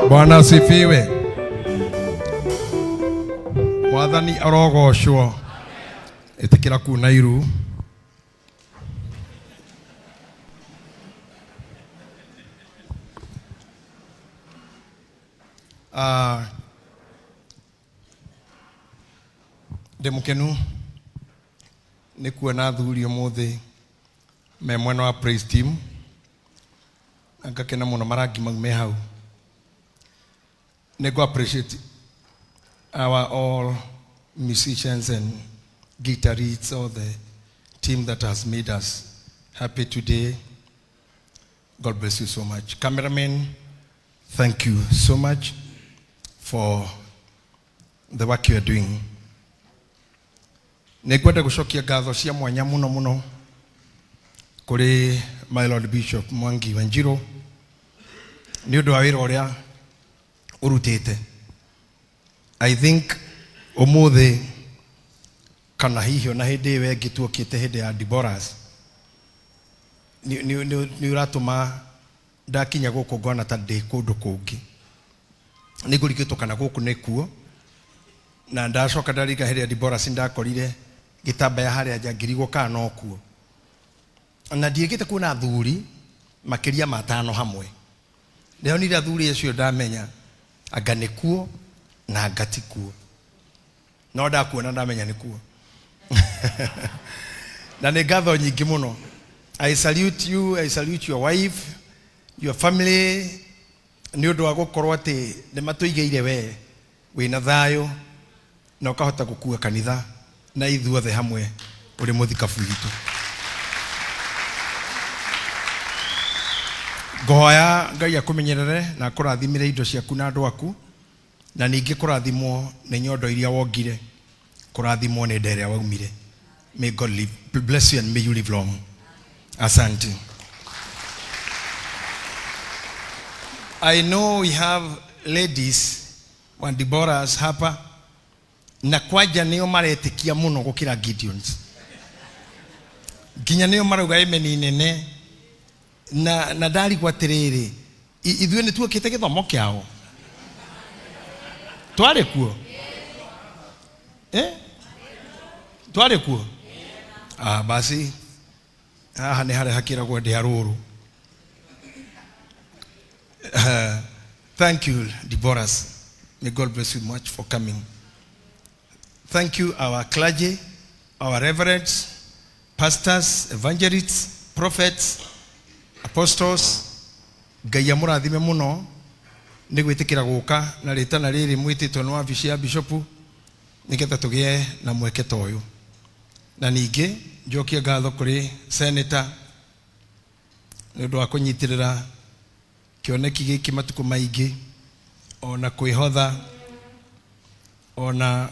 Bwana asifiwe. Mwathani arogocwo. Ĩtĩkĩra kuna iru. Ah, ndĩ mũkenu nĩ kuona athuri ũmũthĩ me mwena wa praise team na ngakena mũno marangi mau me hau. Nĩ ngũ appreciate our all musicians and guitarists, all the team that has made us happy today. God bless you so much. Cameraman, thank you so much for the work you are doing. Nĩ ngwenda gũcokia ngatho cia mwanya mũno mũno kũrĩ my Lord Bishop Mwangi Wanjiru nĩ ũndũ wa wĩra ũrĩa ũrutĩte. I think ũmũthĩ kana hihi ona hĩndĩ ĩyo ĩngĩ tuokĩte hĩndĩ ya Deborahs nĩ ũratũma ndakinya gũkũ ngona ta ndĩ kũndũ kũngĩ. Nĩ ngũrigĩtwo kana gũkũ nĩkuo na ndacoka ndaringa hĩndĩ ya Deborahs ndakorire gĩtambaya harĩa nja ngĩrigwo kana no kuo. Na ndiĩkĩte kuona athuri makĩria ma atano hamwe. Ndĩronire athuri acio ndamenya anga nĩkuo na anga tikuo. No ndakuona ndamenya nĩkuo. Na nĩ ngatho nyingĩ mũno. I salute you, I salute your wife, your family nĩ ũndũ wa gũkorwo atĩ nĩ matũigĩire we wĩna thayũ na ũkahota gũkua kanitha na ithuothe hamwe ũrĩ mũthikabu witũ. Ngohoya Ngai akũmenyerere na akũrathimĩre indo ciaku na andũ aku, na ningĩ kũrathimwo nĩ nyondo iria wongire, kũrathimwo nĩ nda ĩrĩa waumire. May God live, bless you and may you live long. Asante. I know we have ladies wa Deborahs hapa na kwanja nĩo maretĩkia mũno gũkĩra Gideons. Nginya nĩo marauga amen nene na ndarigwo atĩrĩrĩ, ithuĩ nĩ tuokĩte gĩthomo kĩao, twarĩ kuo, eh? Twarĩ kuo. Ah, basi haha nĩ harĩa hakĩragwo ndĩa rũrũ. Thank you, Deborahs. May God bless you much for coming. Thank you, our clergy, our reverends, pastors, evangelists, prophets, apostles. Ngai amũrathime mũno nĩ gwĩtĩkĩra gũka na rĩtana rĩrĩ mwĩtĩtwo nĩ wabici ya bishopu nĩgetha tũgĩe na mweke ta ũyũ. Na ningĩ njokie ngatho kũrĩ senator nĩ ũndũ wa kũnyitĩrĩra kĩoneki gĩkĩ matukũ maingĩ, ona kwĩhotha, ona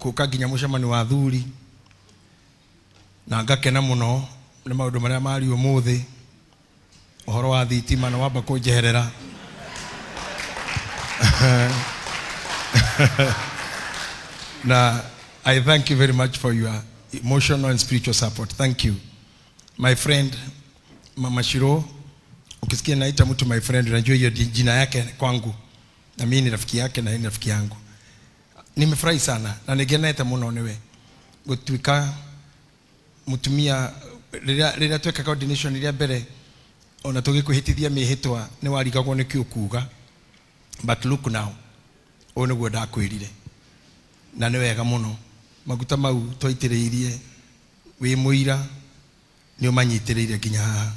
gũka nginya mũcemanio wa athuri, na ngakena mũno nĩ maũndũ marĩa mario ũmũthĩ, ũhoro wa thitima na wamba kũnjeherera. Na I thank you very much for your emotional and spiritual support. Thank you. My friend, Mama Shiro, ukisikia naita mtu my friend, unajua hiyo jina yake kwangu. Na mimi ni rafiki yake na yeye ni rafiki yangu. Nimefurahi sana na nĩngenete mũno nĩwe gũtuĩka mũtumia. Rĩrĩa twekaga ordination rĩa mbere, ona tũgĩkwĩhĩtithia mĩhĩtwa nĩ warigagwo nĩkĩ ũkuga, but look now, ũũ nĩguo ndakwĩrire na nĩ wega mũno. Maguta mau twaitĩrĩirie wĩ mũira nĩ ũmanyitĩrĩire nginya haha.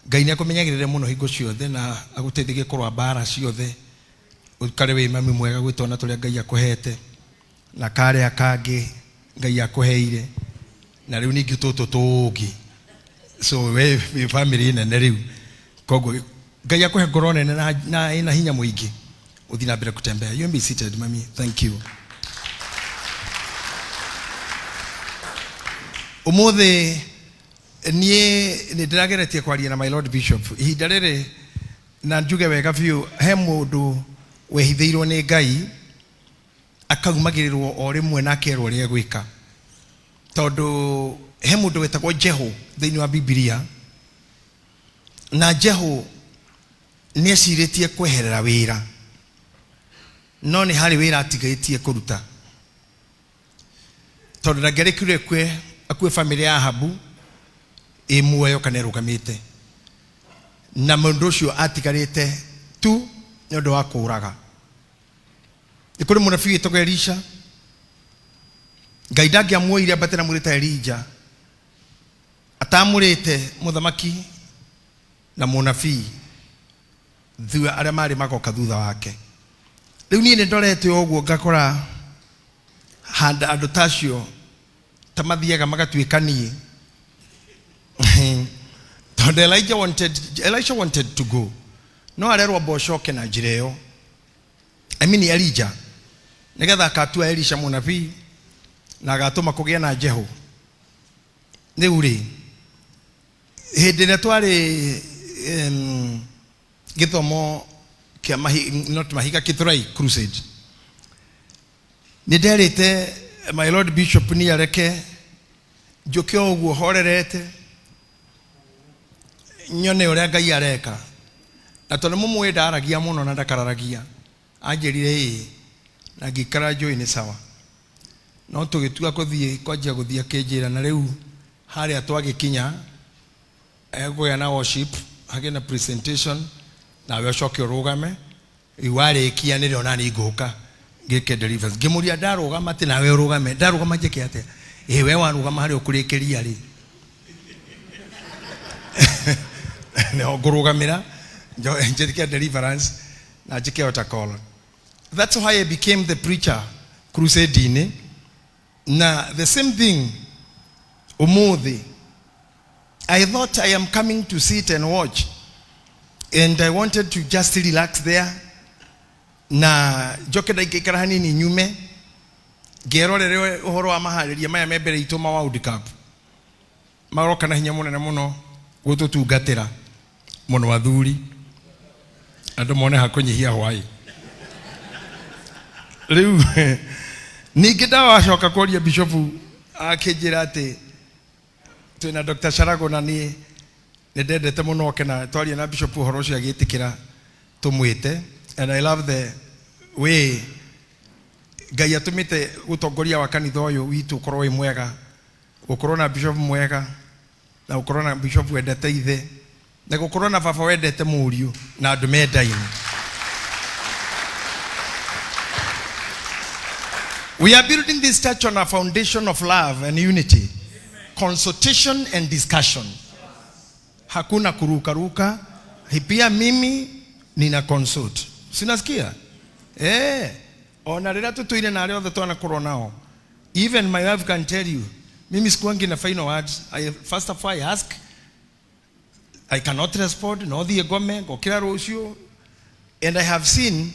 Ngai nĩ akũmenyagĩrĩre mũno hingo ciothe na agũteithagie kũrũa mbara ciothe, ũikare wĩ mami mwega gwĩ twana tũrĩa Ngai akũhete na karĩa kangĩ Ngai akũheire, na rĩu ningĩ tũtũ tũngĩ, so we wĩ family nene rĩu. Koguo Ngai akũhe ngoro nene na ĩna hinya mũingĩ ũthiĩ na mbere kutembea. You may be seated, mami. Thank you. Ũmũthĩ niĩ nĩ ndĩrageretie kwaria na my Lord Bishop ihinda rĩrĩ, na njuge wega biũ, he mũndũ wehithĩirwo nĩ Ngai akaumagĩrĩrwo o rĩmwe na akerwo ũrĩa egwĩka, tondũ he mũndũ wetagwo Jehu thĩinĩ wa Bibilia, na Jehu Nĩ ecirĩtie kweherera wĩra, no nĩ harĩ wĩra atigĩtie kũruta, tondũ ndangĩarekire akue, akue famĩlĩ ya Ahabu ĩ muoyo kana ĩrũgamĩte, na mũndũ ũcio atigarĩte tu nĩ ũndũ wa kũũraga. Nĩ kũrĩ mũnabii wĩtagwo Elisha. Ngai ndangĩamuoire ambate na mwĩrĩ ta Elija atamũrĩte mũthamaki na mũnabii thutha arĩa marĩ magoka thutha wake. Rĩu niĩ nĩ ndorete o ũguo ngakora handa andũ ta acio ta mathiaga magatuĩka niĩ, tondũ Elisha wanted to go, no arerwo amba ũcoke na njĩra ĩyo, I mean Elijah, nĩgetha akatua Elisha mũnabii na agatũma kũgĩe na Jehu. Rĩu rĩ, hĩndĩ ĩrĩa twarĩ gĩthomo kĩa mahi, not Mahiga, Githurai Crusade, nĩ nderĩte my Lord Bishop ni areke njũke o ũguo horerete nyone ũrĩa Ngai areka, na tondũ mũmũĩ ndaragia mũno na ndakararagia, anjĩrire ĩĩ na ngĩikara njũĩ nĩ sawa. No tũgĩtua kũthiĩ kwanjia gũthiĩ akĩnjĩra, na rĩu harĩa twagĩkinya egũgĩa na worship, hagĩe na presentation, nawe ũcoke ũrũgame. Rĩu warĩkia nĩrĩo nani ngũka ngĩke deliverance. Ngĩmũria ndarũgama atĩ nawe ũrũgame, ndarũgama njĩke atĩa? Ĩ we warũgama harĩa ũkũrĩkĩria rĩ, nĩho ngũrũgamĩra njĩke deliverance na njĩke altar call. That's why I became the preacher crusade-inĩ. Na the same thing ũmũthĩ, I thought I am coming to sit and watch, and I wanted to just relax there na njoke ndaikaikara hanini nyume ngerorere ũhoro wa maharĩria maya me mbere itũ ma World Cup. Maroka na hinya mũnene mũno gũtũtungatĩra mũno athuri, andũ mone ha kũnyihia hwaĩ. Rĩu ningĩ ndawacoka kũria bishopu, akĩnjĩra atĩ twĩna Dr. Sharago, na niĩ nĩ ndendete mũno oke, na twaria na bishop ũhoro ũcio agĩtĩkĩra tũmwĩte. And I love the way Ngai atũmĩte ũtongoria wa kanitha ũyũ witũ ũkorwo wĩ mwega, gũkorwo na bishop mwega, na gũkorwo na bishop wendete ithe, na gũkorwo na baba wendete mũriũ, na andũ mendaine. We are building this church on a foundation of love and unity, consultation and discussion. Hakuna kurukaruka. Pia mimi nina consult. Sinasikia? Ona rĩrĩa tũtũire na arĩa othe twanakorwo nao. Even my wife can tell you, mimi sikuangi na final words. First of all, I ask. I cannot respond. No thiĩ ngome, ngokĩra rũciũ. And I have seen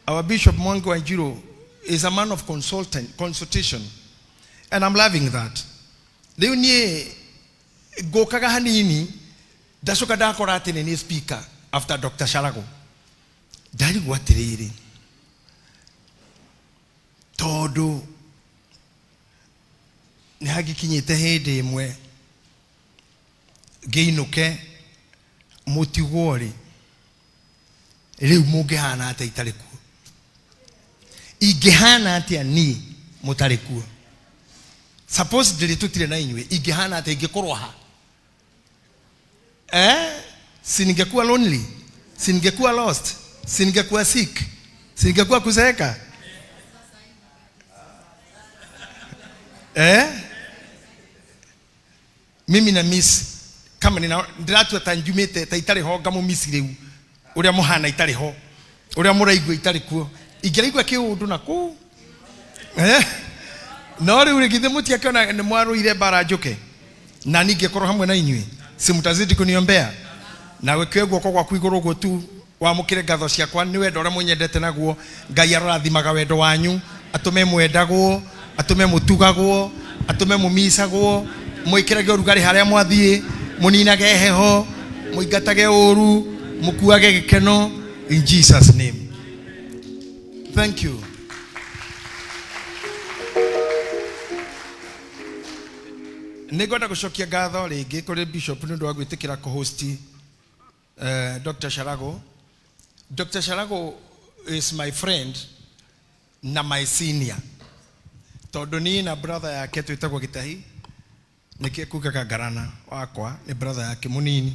our Bishop Mwangi Wanjiru is a man of consultation. And I'm loving that. Rĩu niĩ ngũkaga hanini, ndacoka ndakora atĩ nĩ niĩ speaker after Dr. Sharago. Ndarigwo atĩrĩrĩ, tondũ nĩ hangĩkinyĩte hĩndĩ ĩmwe ngĩinũke mũtigwo rĩ, rĩu mũngĩhana atĩa itarĩ kuo? Ingĩhana atĩa niĩ mũtarĩ kuo? Suppose ndĩrĩ tũtirĩ na inyuĩ, ingĩhana atĩa? Ingĩkorwo ha? Si ningekuwa lonely? Si ningekuwa lost? Si ningekuwa sick? Si ningekuwa kuzeeka? Mimi na miss kama nina ndiratua ta njumite ta itarĩ ho, ngamũmiss rĩu ũrĩa mũhana itarĩ ho, ũrĩa mũraigua itarĩ kuo, ingĩraigua kĩũndũ na kũu. No rĩu rĩ, githĩ mũtiakĩona nĩ mwarũire mbara njũke na ningĩkorwo hamwe na inyuĩ? Si mtazidi kuniombea? Na wĩkĩre guoko gwaku igũrũ ũguo tu wamũkĩre ngatho ciakwa nĩ wendo ũrĩa mũnyendete naguo. Ngai arorathimaga wendo wanyu, atũme mwendagwo, atũme mũtugagwo, atũme mũmicagwo, mwĩkĩrage ũrugarĩ harĩa mwathiĩ, mũninage heho, mũingatage ũru, mũkuage gĩkeno, in Jesus name. Thank you. Nĩ ngwenda gũcokia ngatho rĩngĩ kũrĩ bishop nĩ ũndũ wa gwĩtĩkĩra kũhost. Dr. Sharago. Dr. Sharago is my friend na my senior. Tondũ niĩ na brother yake twĩtagwo Gĩtahi, nĩkĩo kugaga Ngarana wakwa nĩ brother yake mũnini,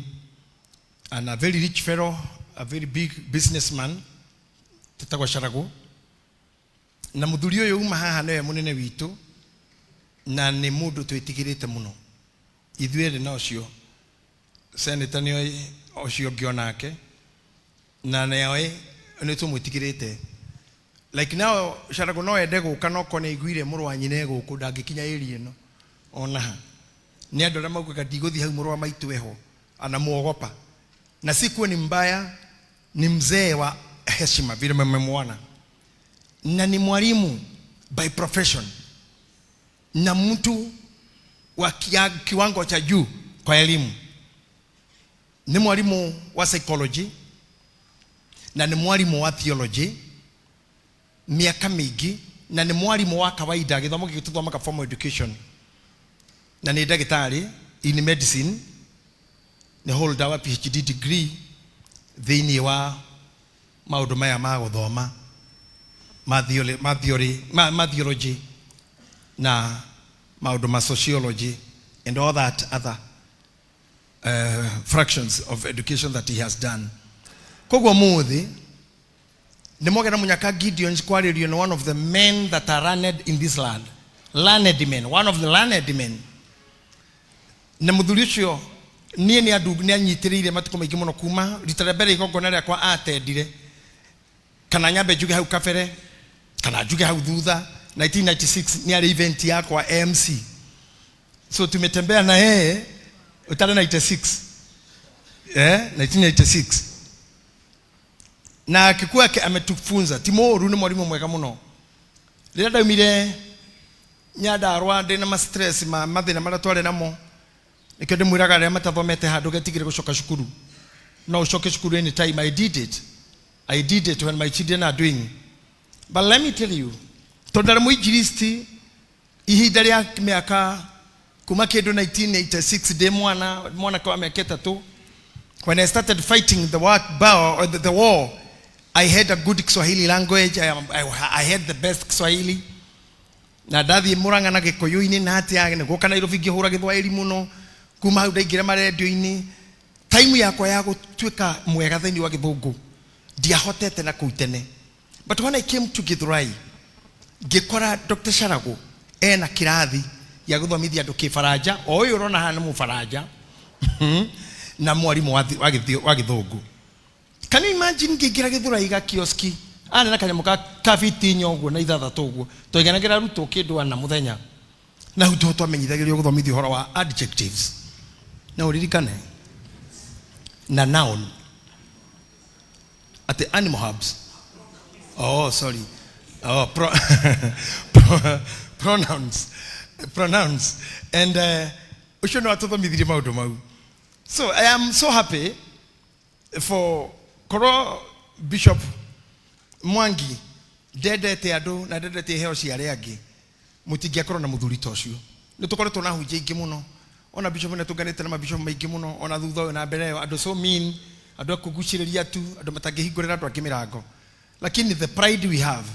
and a very rich fellow, a very big businessman twĩtagwo Sharago. Na mũthuri ũyũ uma haha nĩwe mũnene witũ na nĩ mũndũ twĩtigĩrĩte mũno ithuĩ erĩ, na ũcio senator nĩoĩ ũcio ũngĩ onake na nĩoĩ nĩ tũmwĩtigĩrĩte. Like now Sharago no ende gũka, no korwo nĩ aiguire mũrũ wa nyina e gũkũ, ndangĩkinya area ĩno onaha. Nĩ andũ arĩa maugaga, "Ndigũthiĩ hau mũrũ wa maitũ eho," anamuogopa. Na si kuwa ni mbaya, ni mzee wa heshima vile mmemwona, na ni mwalimu by profession na mtu wa kiwango cha juu kwa elimu. Ni mwalimu wa psychology na ni mwalimu wa theology miaka mĩingĩ, na nĩ mwarimũ wa kawaida, gĩthomo gĩkĩ tũthomaga formal education, na nĩ ndagĩtarĩ in medicine, nĩ holder wa PhD degree thĩinĩ wa maũndũ maya ma gũthoma ma theory, ma theory, ma theology na maũndũ ma sociology and all that other fractions of education that he has done. Koguo mũthĩ nĩ mwagera mũnyaka Gideon kwarĩrio nĩ one of the men that are learned in this land, learned men, one of the learned men. Na mũthuri ũcio niĩ nĩ andũ nĩ anyitĩrĩire matukũ maingĩ mũno kuma rita rĩa mbere igongona rĩakwa atendire, kana nyambe njuge hau kabere kana njuge hau thutha, 1996 nĩ arĩ event yakwa MC. So tumetembea na yeye utare 96, 1996, na akikuwa ametufunza. Ti mũũru, nĩ mwarimũ mwega mũno. Rĩrĩa ndaumire Nyandarũa ndĩ na ma stress ma mathĩna marĩa twarĩ namo, nĩkĩo ndĩmwĩraga arĩa matathomete handũ getigĩre gũcoka cukuru. No ũcoke cukuru anytime. I did it, I did it when my children are doing. But let me tell you, tondũ ndarĩ mũinjilisti ihinda rĩa mĩaka kuma kĩndũ 1986 ndĩ mwana mwanake wa mĩaka 3. When I started fighting the war, or the war, I had a good Kiswahili language. I had the best Kiswahili. Na ndathiĩ Mũrang'a na Gĩkũyũ-inĩ na atĩa nĩ gũka Nairobi ngĩhũra Gĩthwaĩri mũno. Kuma hau ndaingĩra marendio-inĩ, time yakwa ya gũtuĩka mwega thĩinĩ wa Gĩthũngũ ndiahotete na kũu tene. But when I came to Githurai, ngĩkora Dr. Sharago ena kĩrathi gĩa gũthomithia andũ Kĩbaranja, o ũyũ ũrona haha nĩ Mũbaranja na mwarimũ wa Gĩthũngũ. Can you imagine, ngĩingĩra Gĩthũrai ga kioski arĩ na kanyamũ ka fiti 4 ũguo na 6 ũguo, twaiganagĩra arutwo kĩndũ 4 mũthenya, na hau tũho twamenyithagĩrio gũthomithio ũhoro wa adjectives na ũririkane na noun atĩ animal hubs. Oh, sorry. Oh, pronouns, pronouns. And ũcio nĩ watũthomithirie maũndũ mau. So I am so happy for korwo Bishop Mwangi ndendete andũ na ndendete iheo cia arĩa angĩ, mũtingĩakorwo na mũthuri ta ũcio. Nĩ tũkoretwo na hunjia aingĩ mũno, ona bishop nĩ tũnganĩte na mabishop maingĩ mũno, ona thutha ũyũ na mbere ĩyo, andũ so mean, andũ a kũgucĩrĩria tu, andũ matangĩhingũrĩra andũ angĩ mĩrango. Lakini the pride we have,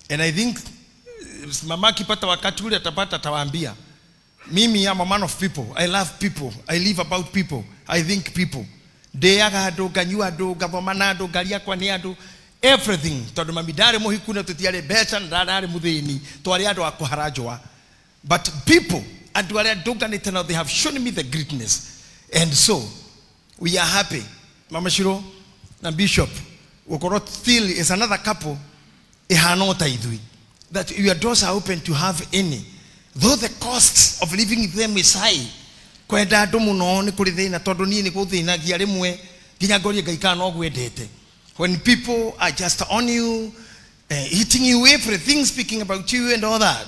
and I think mama akipata wakati ule atapata, atawaambia mimi am a man of people. I love people, I live about people, I think people. Ndĩaga andũ, nganyua andũ, ngathoma na andũ, ngari yakwa nĩ andũ, everything. Tondũ mami ndarĩ mũhiku na tũtiarĩ mbeca na ndarĩ mũthĩni, twarĩ andũ a kũhara njũa. But people, andũ arĩa ndũnganĩte nao, they have shown me the greatness, and so we are happy, Mama Shiro na Bishop, gũkorwo still is another couple ĩhana o ta ithuĩ, that your doors are open to have any, though the cost of living with them is high. Kwenda andũ mũno nĩ kũrĩ thĩna, tondũ niĩ nĩ gũthĩnagia rĩmwe nginya ngorie Ngai kana no gwendete, when people are just on you, hitting you, everything, speaking about you and all that.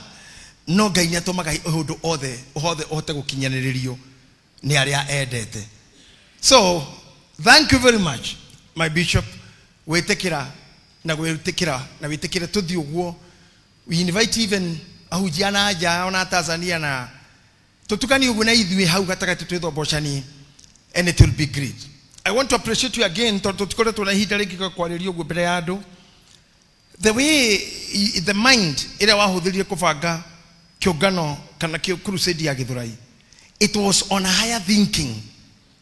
No Ngai nĩ atũmaga ũndũ othe othe ũhote gũkinyanĩrĩrio nĩ arĩa endete. So thank you very much, my bishop, gwĩtĩkĩra na gwĩtĩkĩra na wĩtĩkĩre tũthiĩ ũguo. We invite even ahunjia na nja ona Tanzania na tũtukanie ũguo na ithuĩ hau gatagatĩ twĩthombocanie, and it will be great. I want to appreciate you again tondũ tũtikoretwo na ihinda rĩngĩ kwarĩria ũguo mbere ya andũ. The way the mind ĩrĩa wahũthĩrire kũbanga kĩũngano kana crusade ya Gĩthũrai, it was on a higher thinking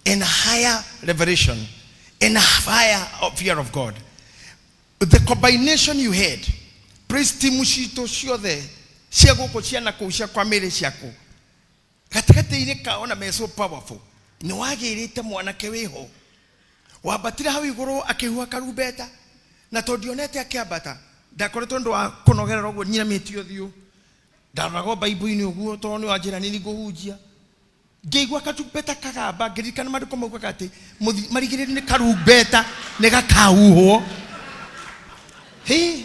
and a higher revelation and a higher fear of God. The combination you had, praise team citũ ciothe cia gũkũ, cia na kũu, cia kwa mĩrĩ ciaku gatagatĩ-inĩ kao na me so powerful, nĩ wagĩrĩte mwanake wĩho wambatire hau igũrũ akĩhuha karumbeta, na tondũ ndionete akĩambata, ndakoretwo ndũ wa kũnogerera ũguo nyinamĩtie ũthiũ, ndaroragwo Bible-inĩ ũguo tondũ nĩ wanjĩra nini ngũhunjia. Ngĩigua karumbeta kagamba, ngĩririkana maandĩko maugaga atĩ marigĩrĩrio nĩ karumbeta nĩ gakahuhwo. Hĩ,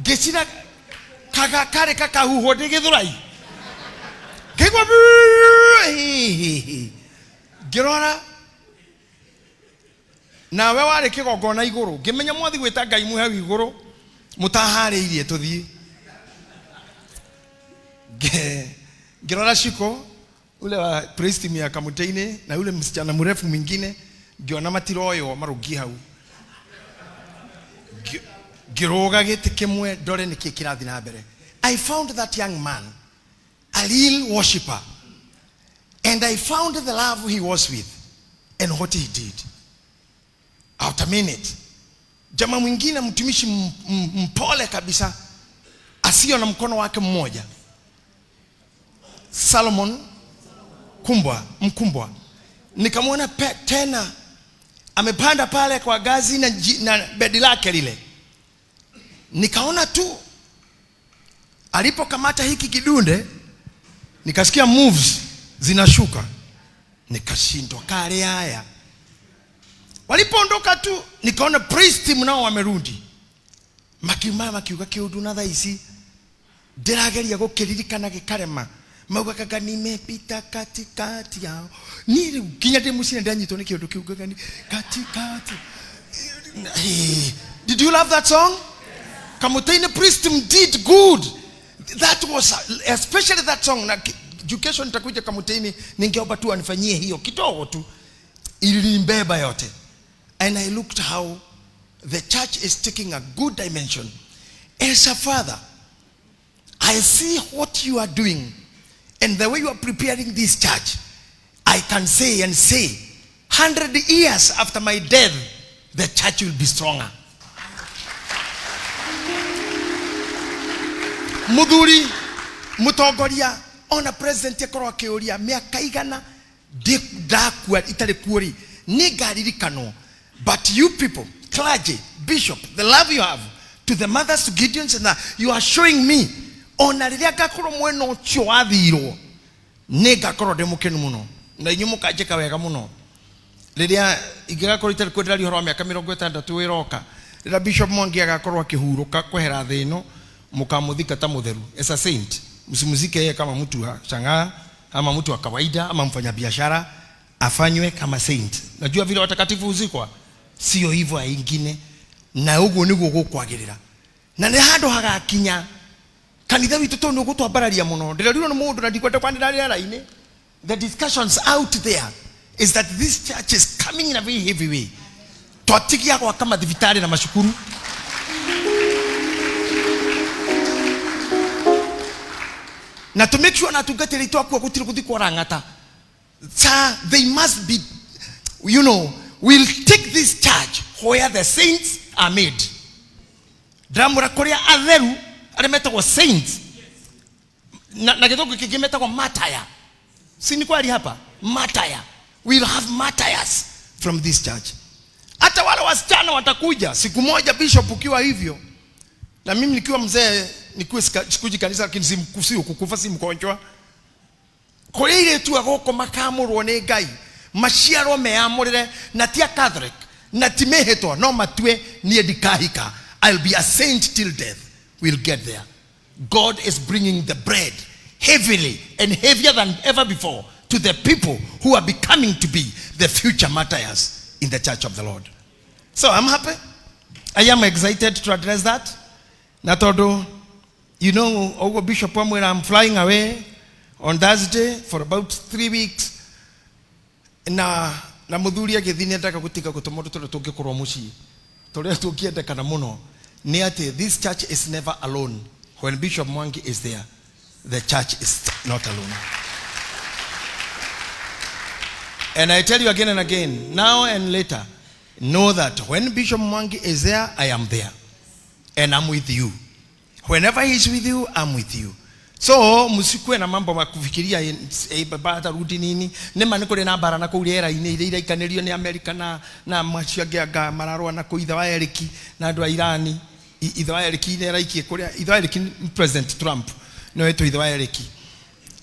ngĩcira kaga karĩ kakahuhwo ndĩ Gĩthũrai, ngĩigua hĩ, hĩ, hĩ. Ngĩrora nawe warĩ kĩgongona igũrũ, ngĩmenya mwathi gwĩta Ngai mwĩ hau igũrũ mũtaharĩirie tũthiĩ. Ngĩrora Shiko ule wa praise team ya Kamutĩ-inĩ na ule msichana mrefu mwingine, ngĩona matiroywo marũngiĩ hau. Ngĩrũga gĩtĩ kĩmwe ndore nĩkĩ kĩrathiĩ na mbere. I found that young man a real worshipper, and I found the love he was with and what he did. Out a minute, jamaa mwingine mtumishi mpole kabisa asio na mkono wake mmoja, Solomon Kumbwa Mkumbwa, nikamwona tena amepanda pale kwa gazi na bedi lake lile. Nikaona tu alipokamata hiki kidunde, nikasikia moves zinashuka, nikashindwa kale haya. Walipoondoka tu nikaona praise team nao wamerudi, makiuma makiuga kiundu na thaa ici ndĩrageria gũkĩririkana gĩkarema, mauga kanga nimepita katikati yao. Niĩ rĩu nginya ndĩ mũciĩ ndanyitwo nĩ kĩũndũ kĩu, ngaga ni katikati. Hey, did you love that song? Kamutĩ-inĩ praise team did good. That was especially that song. Na education itakuja Kamutĩ-inĩ, ningeomba tu anifanyie hiyo kidogo tu, ilinimbeba yote. And I looked how the church is taking a good dimension. As a father, I see what you are doing and the way you are preparing this church. I can say and say, 100 years after my death, the church will be stronger. Muthuri mutongoria ona president akorwo akiuria miaka igana ndakua itarĩ kuo rĩ, nĩ ngaririkanwo. But you people, clergy, bishop, the love you have to the mothers, to Gideons, and that you are showing me, ona rĩrĩa ngakorwo mwena ũcio wathirwo, nĩ ngakorwo ndĩ mũkenu mũno na inyuĩ mũkanjĩka wega mũno. Rĩrĩa ingĩgakorwo itarĩ kuo, ndĩraria ũhoro wa mĩaka 60 ĩroka, rĩrĩa Bishop Mwangi agakorwo akĩhurũka kwehera thĩ ĩno, mũkamũthika ta mũtheru, as a saint. Msimzike yeye kama mtu wa chang'aa ama mtu wa kawaida ama mfanyabiashara, afanywe kama saint. Najua vile watakatifu huzikwa, sio hivyo aingine, na ũguo nĩguo gũkwagĩrĩra na nĩ handũ hagakinya kanitha witũ tondũ nĩ ũgũtwambararia mũno. Ndĩrerirwo nĩ mũndũ na ndikwenda kwanĩra rĩera-inĩ. The discussions out there is that this church is coming in a very heavy way. Twatigia gwaka mathibitarĩ na macukuru na to make sure na atungatĩri aitũ akua gũtirĩ gũthiĩ kwarang'ata. Sir, they must be, we'll take this church where the saints are made. Ndĩramwĩra kũrĩa atheru arĩa metagwo saints na gĩthũngũ kĩngĩ metagwo martyr. Si ni kweli hapa? Martyr. We'll have martyrs from this church. Hata wale wasichana watakuja siku moja, bishop ukiwa hivyo na mimi nikiwa mzee, nikuwe sikuji kanisa, lakini si kukufa, si mgonjwa, kũrĩa airĩtu a gũkũ makamũrwo nĩ Ngai, maciarwo meyamũrĩre na ti a Catholic na ti mĩhĩtwa, no matue niĩ ndikahika, I'll be a saint till death. We'll get there. God is bringing the bread heavily and heavier than ever before to the people who are becoming to be the future martyrs in the church of the Lord. So I'm happy. I am excited to address that. Na tondũ, ũguo Bishop amwĩra, I'm flying away on Thursday for about 3 weeks. Na Na mũthuri agĩthiĩ nĩ endaga gũtiga gũtũma ũndũ tũrĩa tũngĩkorwo mũciĩ tũrĩa tũngĩendekana mũno nĩ atĩ this church is never alone. When Bishop Mwangi is there, the church is not alone. And I tell you again and again, now and later, know that when Bishop Mwangi is there, I am there. And I'm with you. Whenever he's with you, I'm with you. So msikuwe na mambo ma kufikiria baba atarudi nini. Nĩma nĩ kũrĩ na mbara na kũu rĩera-inĩ iria iraikanĩrio nĩ Amerika na macio angĩ anga mararũa na kũu ithe wa Eriki na andũ a Irani. Ithe wa Eriki nĩ araikie kũrĩa ithe wa Eriki nĩ President Trump nĩ wetwo ithe wa Eriki.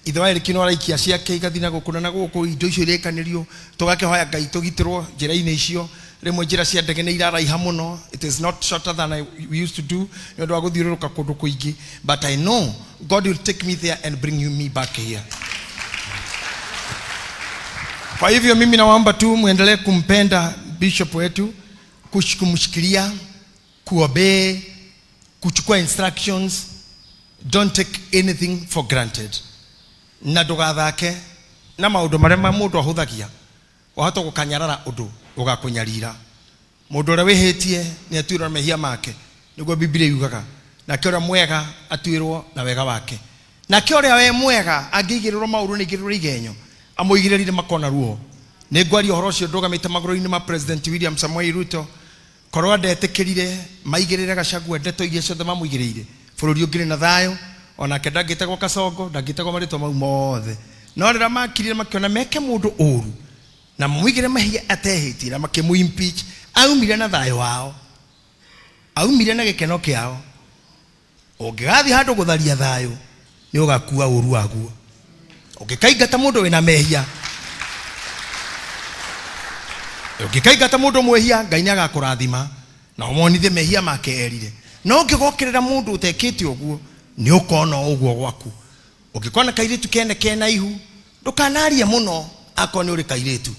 Ithe wa Eriki no araikia ciake igathiĩ na gũkũ na gũkũ, indo icio irekanĩrio, tũgakĩhoya Ngai tũgitĩrwo njĩra-inĩ icio. Rĩmwe njĩra cia ndege nĩ iraraiha mũno, it is not shorter than we used to do nĩ ũndũ wa gũthiũrũrũka kũndũ kũingĩ, but I know God will take me there and bring you me back here. Kwa hivyo mimi nawaomba tu muendelee kumpenda bishop wetu, kumshikilia, kuobey, kuchukua instructions. Don't take anything for granted. Na ndũgathake na maũndũ marĩa mũndũ ahũthagia, wahota gũkanyarara ũndũ ũgakũnyarira. Mũndũ ũrĩa wĩhĩtie nĩ atuĩrwo na mehia make, nĩguo Biblia yugaga, nake ũrĩa mwega atuĩrwo na wega wake, nake ũrĩa we mwega angĩigĩrĩrwo maũru nĩ igĩrĩrwo igenyo amũigĩrĩrire makona ruo. Nĩ ngwaria ũhoro ũcio ndũgamĩte magũrũ-inĩ ma President William Samoei Ruto. Korwo ndetĩkĩrire maigĩrĩre Gachagua ndeto iria ciothe mamũigĩrĩire, bũrũri ũngĩrĩ na thayũ, onake ndangĩtagwo Kasongo, ndangĩtagwo marĩtwa mau mothe. No rĩrĩa makirire makĩona meke mũndũ ũru na mamũigĩre mahia atehĩtie na makĩmũ impeach, aumire na thayũ wao, aumire na gĩkeno kĩao. Ũngĩgathiĩ handũ gũtharia thayũ nĩ ũgakua ũru waguo. Ũngĩkaingata mũndũ wĩna mehia, ũngĩkaingata mũndũ mwĩhia, Ngai nĩ agakũrathima na ũmonithie mehia make erire. No ũngĩgokĩrĩra mũndũ ũtekĩte ũguo, nĩ ũkona ũguo gwaku. Ũngĩkona kairĩtu kene kena ihu, ndũkanarie mũno akorwo nĩ ũrĩ kairĩtu,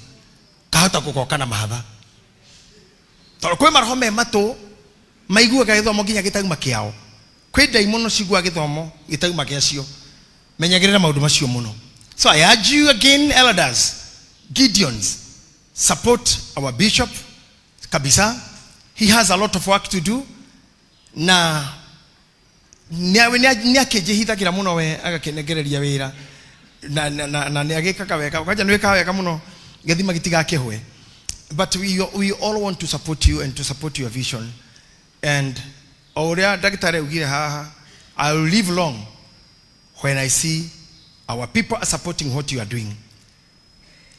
kahota gũgoka na mahatha. Tondũ kwĩ maroho me matũ maiguaga gĩthomo nginya gĩtauma kĩao, kwĩ ndaimono ciguaga gĩthomo gĩtauma gĩacio. Menyagĩrĩra maũndũ macio mũno. So I urge you again, elders, Gideons, support our bishop kabisa. He has a lot of work to do, na nĩ akĩnjĩhithagĩra mũno we agakĩnengereria wĩra na nĩ agĩkaga wega, kwanja nĩ wĩkaga wega mũno, gĩthima gĩtigakĩhwe. But we all want to support you and to support your vision. And o ũrĩa ndagĩtarĩ augire haha, I will live long when I see our people are supporting what you are doing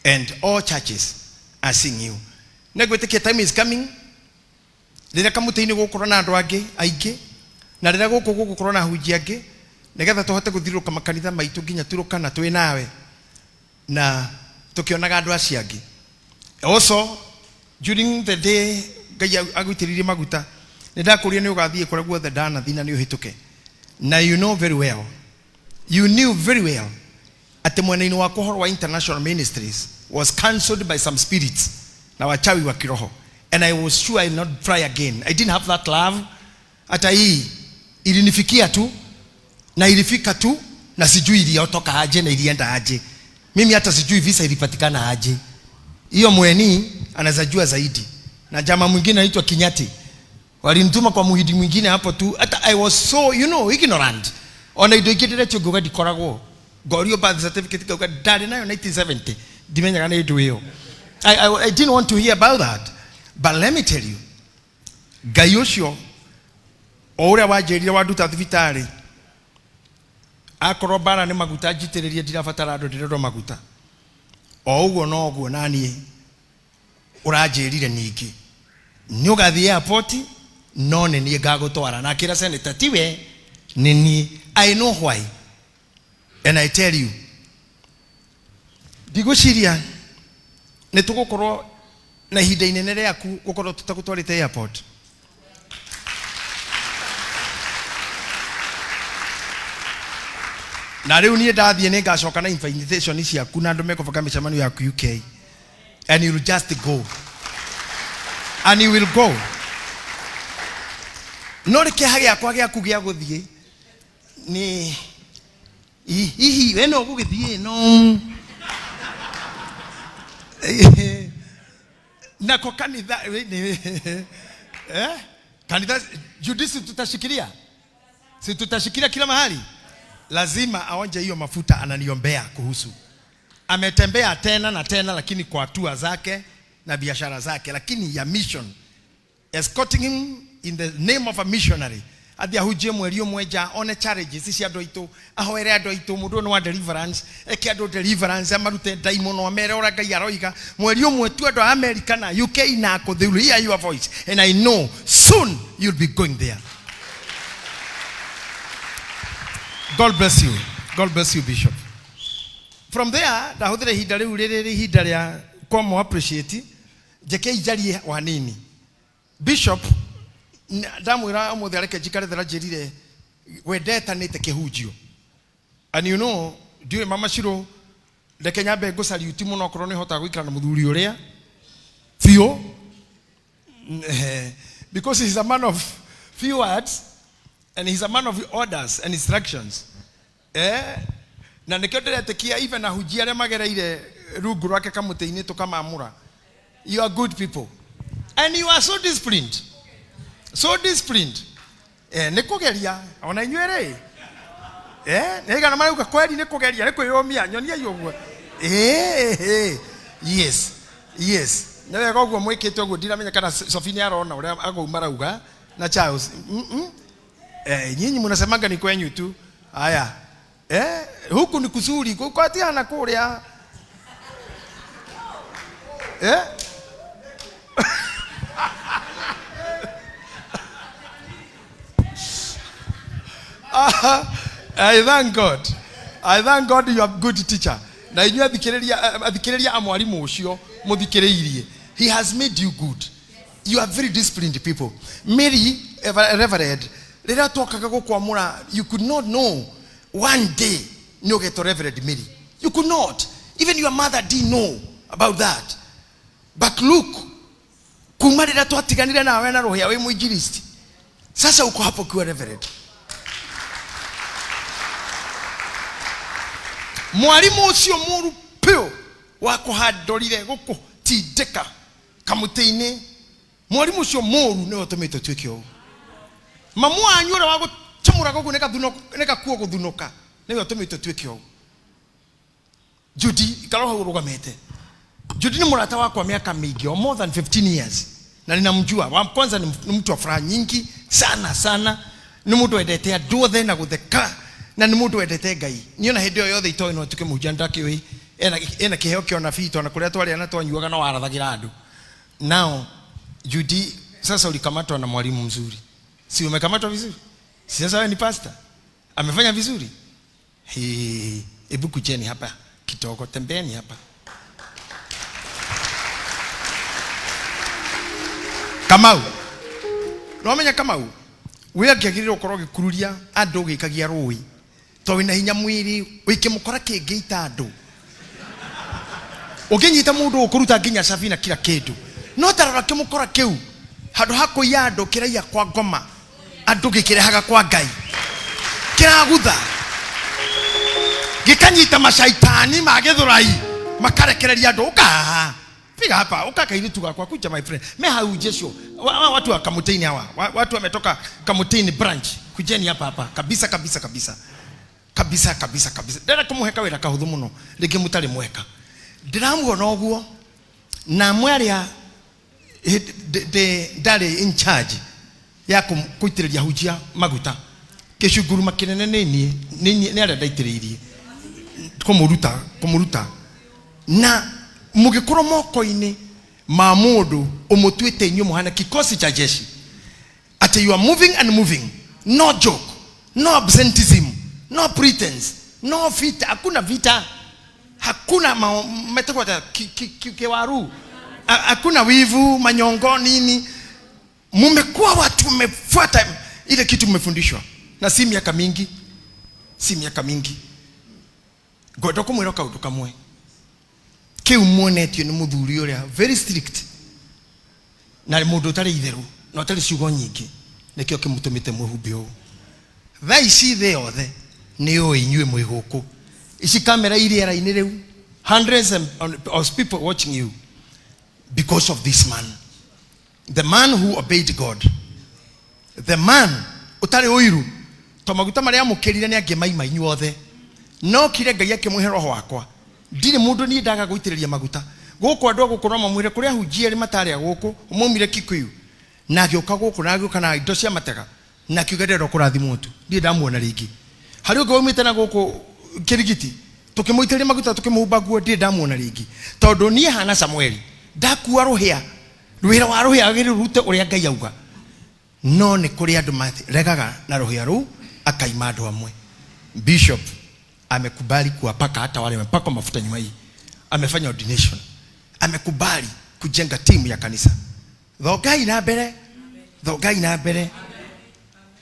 and all churches are seeing you. Nĩ ngwĩtĩkia time is coming rĩrĩa kamũtĩ-inĩ gũgũkorwo na andũ angĩ aingĩ, na rĩrĩa gũkũ gũgũkorwo na ahunjia angĩ, nĩgetha tũhote gũthiũrũrũka makanitha maitũ nginya Turukana twĩ nawe na tũkĩonaga andũ acio angĩ. Also during the day Ngai agũitĩrĩirie maguta, nĩ ndakũria nĩ ũgathiĩ kũrĩa guothe ndanathiĩ na nĩ ũhĩtũke. Na you know very well, you knew very well atĩ mwena-inĩ wakwa ũhoro wa international ministries was cancelled by some spirits na wachawi wa kiroho, and I was sure I will not try again. I didn't have that love. Hata hii ilinifikia tu na ilifika tu na sijui iliotoka aje na ilienda aje. Mimi hata sijui visa ilipatikana aje. Hiyo mweni anaweza jua zaidi. Na jamaa mwingine anaitwa Kinyati, walinituma kwa muhindi mwingine hapo tu. Hata I was so, you know, ignorant. Ona indo ingĩ ndĩretio ngauga ndikoragwo. Ngorio birth certificate ngauga ndarĩ nayo 1970, ndimenyaga nĩ ndũ ĩyo. I didn't want to hear about that. But let me tell you, Ngai ũcio o ũrĩa wanjĩrire wanduta thibitarĩ, akorwo mbara nĩ maguta njitĩrĩrie, ndirabatara andũ, ndĩrendwo maguta. O ũguo noguo naniĩ ũranjĩrire ningĩ nĩ ũgathiĩ airport, no nĩ niĩ ngagũtwara. Na akĩra senator tiwe, nĩ niĩ. I know why, and I tell you, ndigwĩciria nĩ tũgũkorwo na ihinda inene rĩaku gũkorwo tũtagũtwarĩte airport. Na rĩu niĩ ndathiĩ nĩ ngacoka na invitation ciaku na andũ mekũbanga mĩcemanio yaku UK, and you will just go, and you will go. No rĩ kĩeha gĩakwa gĩaku gĩa gũthiĩ nĩ hihi we no ũgũgĩthiĩ no Nako kanitha eh? Kanitha Judisi tutashikilia, si tutashikilia kila mahali. Lazima aonje hiyo mafuta ananiombea kuhusu. Ametembea tena na tena, lakini kwa hatua zake na biashara zake, lakini ya mission, escorting him in the name of a missionary, athi ahunjie mweri ũmwe nja, one challenges cia andũ aitũ, ahoere andũ aitũ, mũndũ ũyũ nĩ wa deliverance, eke andũ deliverance, amarute ndaimono, amere ũrĩa Ngai aroiga. Mweri ũmwe tu andũ a America na UK na kũ, they will hear your voice, and I know soon you'll be going there. God bless you. God bless you, Bishop. From there, ndahũthĩra ihinda rĩu rĩrĩ ihinda rĩa kũmũ appreciate, njeke njarie wanini. Bishop, ndamwĩra ũmũthĩ areke njikare thĩ aranjĩrire we ndetanĩte kĩhunjio. And you know, ndiũĩ Mama Shiro, reke nyambe ngũcariuti mũno okorwo nĩ hotaga gũikara na mũthuri ũrĩa biũ. Because he's a man of few words and he's a man of orders and instructions. Na nĩkĩo ndĩretĩkia even ahunjia arĩa magereire rungu rwake kamũtĩ-inĩ tũkamamũra. You are good people and you are so disciplined, so disciplined. Nĩ kũgeria ona inyuĩ rĩ, nĩ igana marauga kweri nĩ kũgeria, nĩ kwĩyũmia, nyoniai ũguo. Yes, yes, nĩ wega ũguo mwĩkĩte ũguo. Ndiramenya kana Sophie nĩ arona ũrĩa agũu marauga na Charles. Nyinyi mnasemanga ni kwenyu tu. Haya. Huku ni kuzuri, kukatia na kuria. I thank God. I thank God you are good teacher. Na inyuĩ athikĩrĩria a mwarimũ ũcio mũthikĩrĩirie. He has made you good. You are very disciplined people. Mary, Reverend, rĩrĩa twokaga gũkwamũra, you could not know one day nĩ ũgetwo Reverend Mary. You could not. Even your mother didn't know about that. But look, kuma rĩrĩa twatiganire nawe na rũhĩa wĩ mũinjilisti, sasa uko hapo ukiwa Reverend. Mwarimu ũcio mũru piũ wa kũhandorire gũkũtindĩka kamũtĩ-inĩ, mwarimu ũcio mũru nĩwe ũtũmĩte ũtuĩke ũũ. Mamu wanyu ũrĩa wa gũcamũraga ũguo nĩ gakuo gũthunũka, nĩwe ũtũmĩte ũtuĩke ũũ. Judy, ikara hau ũrũgamĩte. Judy ni mũrata wakwa miaka mingi, or more than 15 years. Na ninamjua. Wa kwanza ni mtu wa furaha nyingi sana sana. Ni mũndũ wendete andũ othe na gũtheka, na ni mũndũ wendete Ngai. Niĩ ona hĩndĩ ĩyo yothe itoĩ no nduĩke mũhunjia ndakĩũĩ. Ena kĩheo kĩa ũnabii, tondũ kũrĩa twarĩ na twanyuaga no warathagĩra andũ. Now, Judy, sasa ulikamatwa na mwalimu mzuri. Si umekamatwa vizuri? Si sasa wewe ni pastor? Amefanya vizuri? He, hebu kujeni hapa kidogo, tembeeni hapa. Kamau. Nĩwamenya Kamau? We angĩagĩrĩirwo gũkorwo ũgĩkururia andũ ũgĩikagia rũĩ. Tondũ wĩna hinya mwĩrĩ, wĩkĩmũkora kĩngĩita andũ. Ũngĩnyita mũndũ ũkũruta nginya cabi na kila kĩndũ. No ta rora kĩmũkora kĩu, handũ ha kũiya andũ kĩraiya kwa ngoma, andũ gĩkĩrehaga kwa Ngai. Kĩragutha. Gĩkanyita macaitani ma gĩthũrai, makarekereria andũ. Ũka haha. Fika hapa, uka kairitu gakwa, kuja my friend. Me hau Jesu. Watu wa Kamutini hawa. Watu wametoka Kamutini branch. Kujeni hapa hapa. Kabisa kabisa kabisa. Kabisa kabisa kabisa. Ndĩrenda kũmũhe kawĩra kahũthũ mũno. Rĩngĩ mũtarĩ mweka. Ndĩramuona ũguo na amwe arĩa ndarĩ in charge ya kũitĩrĩria hunjia maguta. Kĩcunguruma kĩnene nĩ niĩ, nĩ niĩ, nĩ arĩa ndaitĩrĩirie. Kũmũruta, kũmũruta. Na mũgĩkorwo moko-inĩ ma mũndũ ũmũtuĩte inyuĩ mũhana kikosi cha jeshi. Ati you are moving and moving. No joke, no absenteeism, no pretense, no vita, hakuna vita. Hakuna metagwo atĩa? Kiwaru. Hakuna wivu, manyongo nini. Mumekuwa watu mmefuata ile kitu mmefundishwa. Na si miaka mingi. Si miaka mingi. Ngwenda kũmwĩra kaũndũ kamwe. Kĩu muonetio nĩ mũthuri ũrĩa very strict. Na mũndũ ũtarĩ itherũ, na ũtarĩ ciugo nyingĩ. Nĩkĩo kĩmũtũmĩte mwĩhumbe ũũ. Thaa ici thĩ yothe nĩ ũĩ inyuĩ mwĩ gũkũ. Ici kamera irĩ rĩera-inĩ rĩu. Hundreds of people watching you. Because of this man, the man who obeyed God, the man ũtarĩ ũiru, to maguta marĩa amũkĩrire nĩ angĩ maima inyuothe, no kire Ngai akĩmũhe roho wakwa. Ndirĩ mũndũ niĩ ndaga gũitĩrĩria maguta gũkũ. Andũ a gũkũ no mamwĩre kũrĩ ahunjia erĩ matarĩ a gũkũ, maumire Kikuyu na agĩũka gũkũ na agĩũka na indo cia matega na akiuga ndĩrenda kũrathimwo tu. Ndirĩ ndamuona rĩngĩ. Harĩ ũngĩ waumĩte na gũkũ Kĩrigiti, tũkĩmũitĩrĩria maguta, tũkĩmũhumba nguo, ndirĩ ndamuona rĩngĩ, tondũ niĩ hana Samueli, ndakua rũhĩa, rwĩra wa rũhĩa agĩrĩirwo rute ũrĩa Ngai auga. No nĩ kũrĩ andũ maregaga na rũhĩa rũu akaima andũ amwe. Bishop amekubali kuwapaka hata wale wamepakwa mafuta nyuma hii, amefanya ordination, amekubali kujenga timu ya kanisa. Thongai na mbere, thongai na mbere,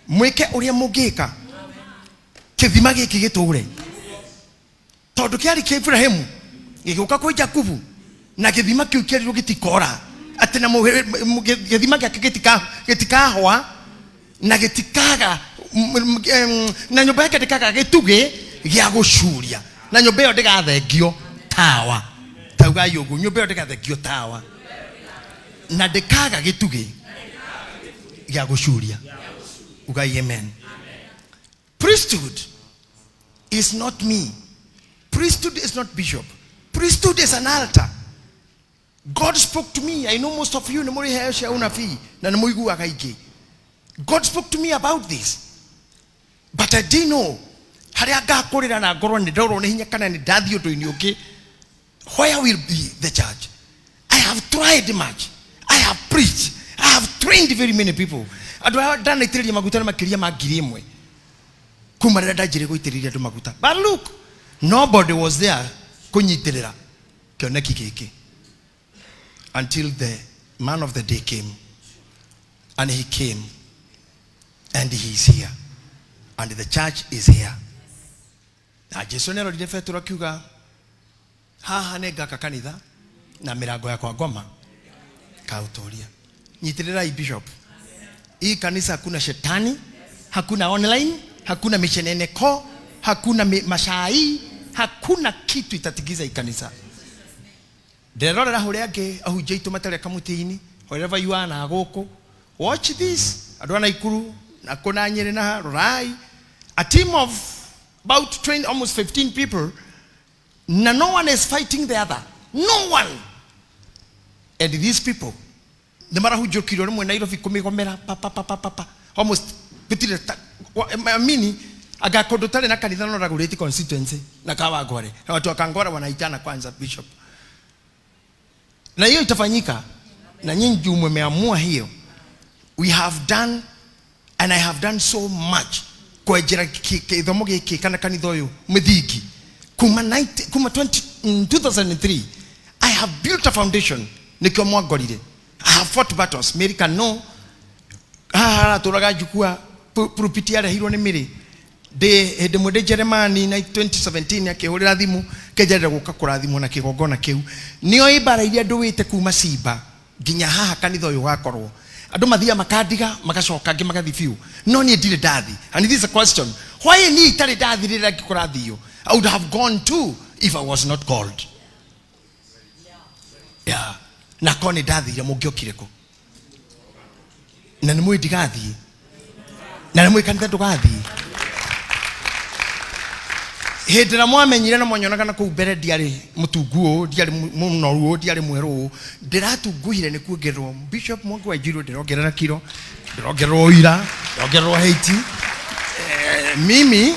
mwĩke ũrĩa mũngĩka kĩthima gĩkĩ gĩtũre, tondũ kĩarĩ kĩa Ibrahimu gĩgĩũka kwĩ Jakubu, na gĩthima kĩu kĩerirwo gĩtikora atĩ na gĩthima gĩake gĩtikahwa na gĩtikaga na nyũmba yake ndĩkaga gĩtugĩ gĩa gũcuria, na nyũmba ĩyo ndĩgathengio tawa. Taugai ũguo, nyũmba ĩyo ndĩgathengio tawa na ndĩkaga gĩtugĩ gĩa gũcuria. Ugai amen. Priesthood is not me. Priesthood is not bishop. Priesthood is an altar. God spoke to me. I know most of you nĩ mũrĩ heo cia unabii na nĩ mũiguaga ingĩ. God spoke to me about this. But I didn't know harĩa ngakũrĩra na ngorwo nĩ ndorwo nĩ hinya kana nĩ ndathiĩ ũndũ-inĩ ũngĩ. Where will be the church? I have tried much. I have preached. I have trained very many people. Andũ aya ndanaitĩrĩria maguta nĩ makĩria ma 1,000 kuma rĩrĩa ndanjĩrĩria gũitĩrĩria andũ maguta. But look, nobody was there kũnyitĩrĩra kĩoneki gĩkĩ until the man of the day came, and he came and he is here and the church is here. Na Jesu nĩ arorire Petero akiuga, haha nĩ ngaka kanitha na mĩrango ya kwa ngoma kautoria. Nyitĩrĩrai bishop. Hii kanisa hakuna shetani, hakuna online, hakuna micheneneko, hakuna mashai, hakuna kitu itatigiza hii kanisa. Nderorera huria angĩ ahunjia aitũ matarĩ kamũtĩ-inĩ, wherever you are na gũkũ. Watch this, andũ a Naikuru na kũna Nyĩrĩ na rorai, a team of about 20, almost 15 people, na no one is fighting the other, no one. And these people nĩ marahunjũkirio rĩmwe Nairobi kũmĩgomera pa pa pa pa pa pa, almost gũtirĩ amini anga kũndũ tarĩ na kanitha no ragũrĩti constituency na Kawangware na watu wa Kangware wanaitana kwanza bishop, na hiyo itafanyika na nyinyi juu mmeamua hiyo. We have done and I have done so much kwenjera gĩthomo gĩkĩ kana kanitha ũyũ mĩthingi kuma 90, kuma 20, 2003. I have built a foundation nĩkĩo mwangorire. I have fought battles. Mary can know haha haratũraga njukua pulpit yarehirwo nĩ Mary ndĩ hĩndĩ ĩmwe ndĩ Jeremani na 2017 akĩhũrĩra thimũ kĩnjarĩra gũka kũrathimwo na kĩgongona kĩu. Nĩoĩ mbara iria ndũĩte kuma Simba nginya haha kanitha ũyũ ũgakorwo. Andũ mathiaga makandiga, magacoka angĩ magathi biũ, no niĩ ndirĩ ndathi. And this is a question: why niĩ itarĩ ndathi rĩrĩa ngĩkũrathio? I would have gone too if I was not called. Yeah. Na korwo nĩ ndathire, mũngĩokire kũ? Na nĩ mũĩ ndigathiĩ, na nĩ mũĩ kanitha ndũgathiĩ. Hĩndĩ ĩrĩa mwamenyire na mwanyonaga na kũu mbere, ndiarĩ mũtungu ũũ, ndiarĩ mũnoru ũũ, ndiarĩ mwerũ ũũ. Ndĩratunguhire nĩ kuongererwo. Bishop Mwangi wa Njiru, ndĩrongerera kiro, ndĩrongererwo ũira, ndĩrongererwo heiti. Mimi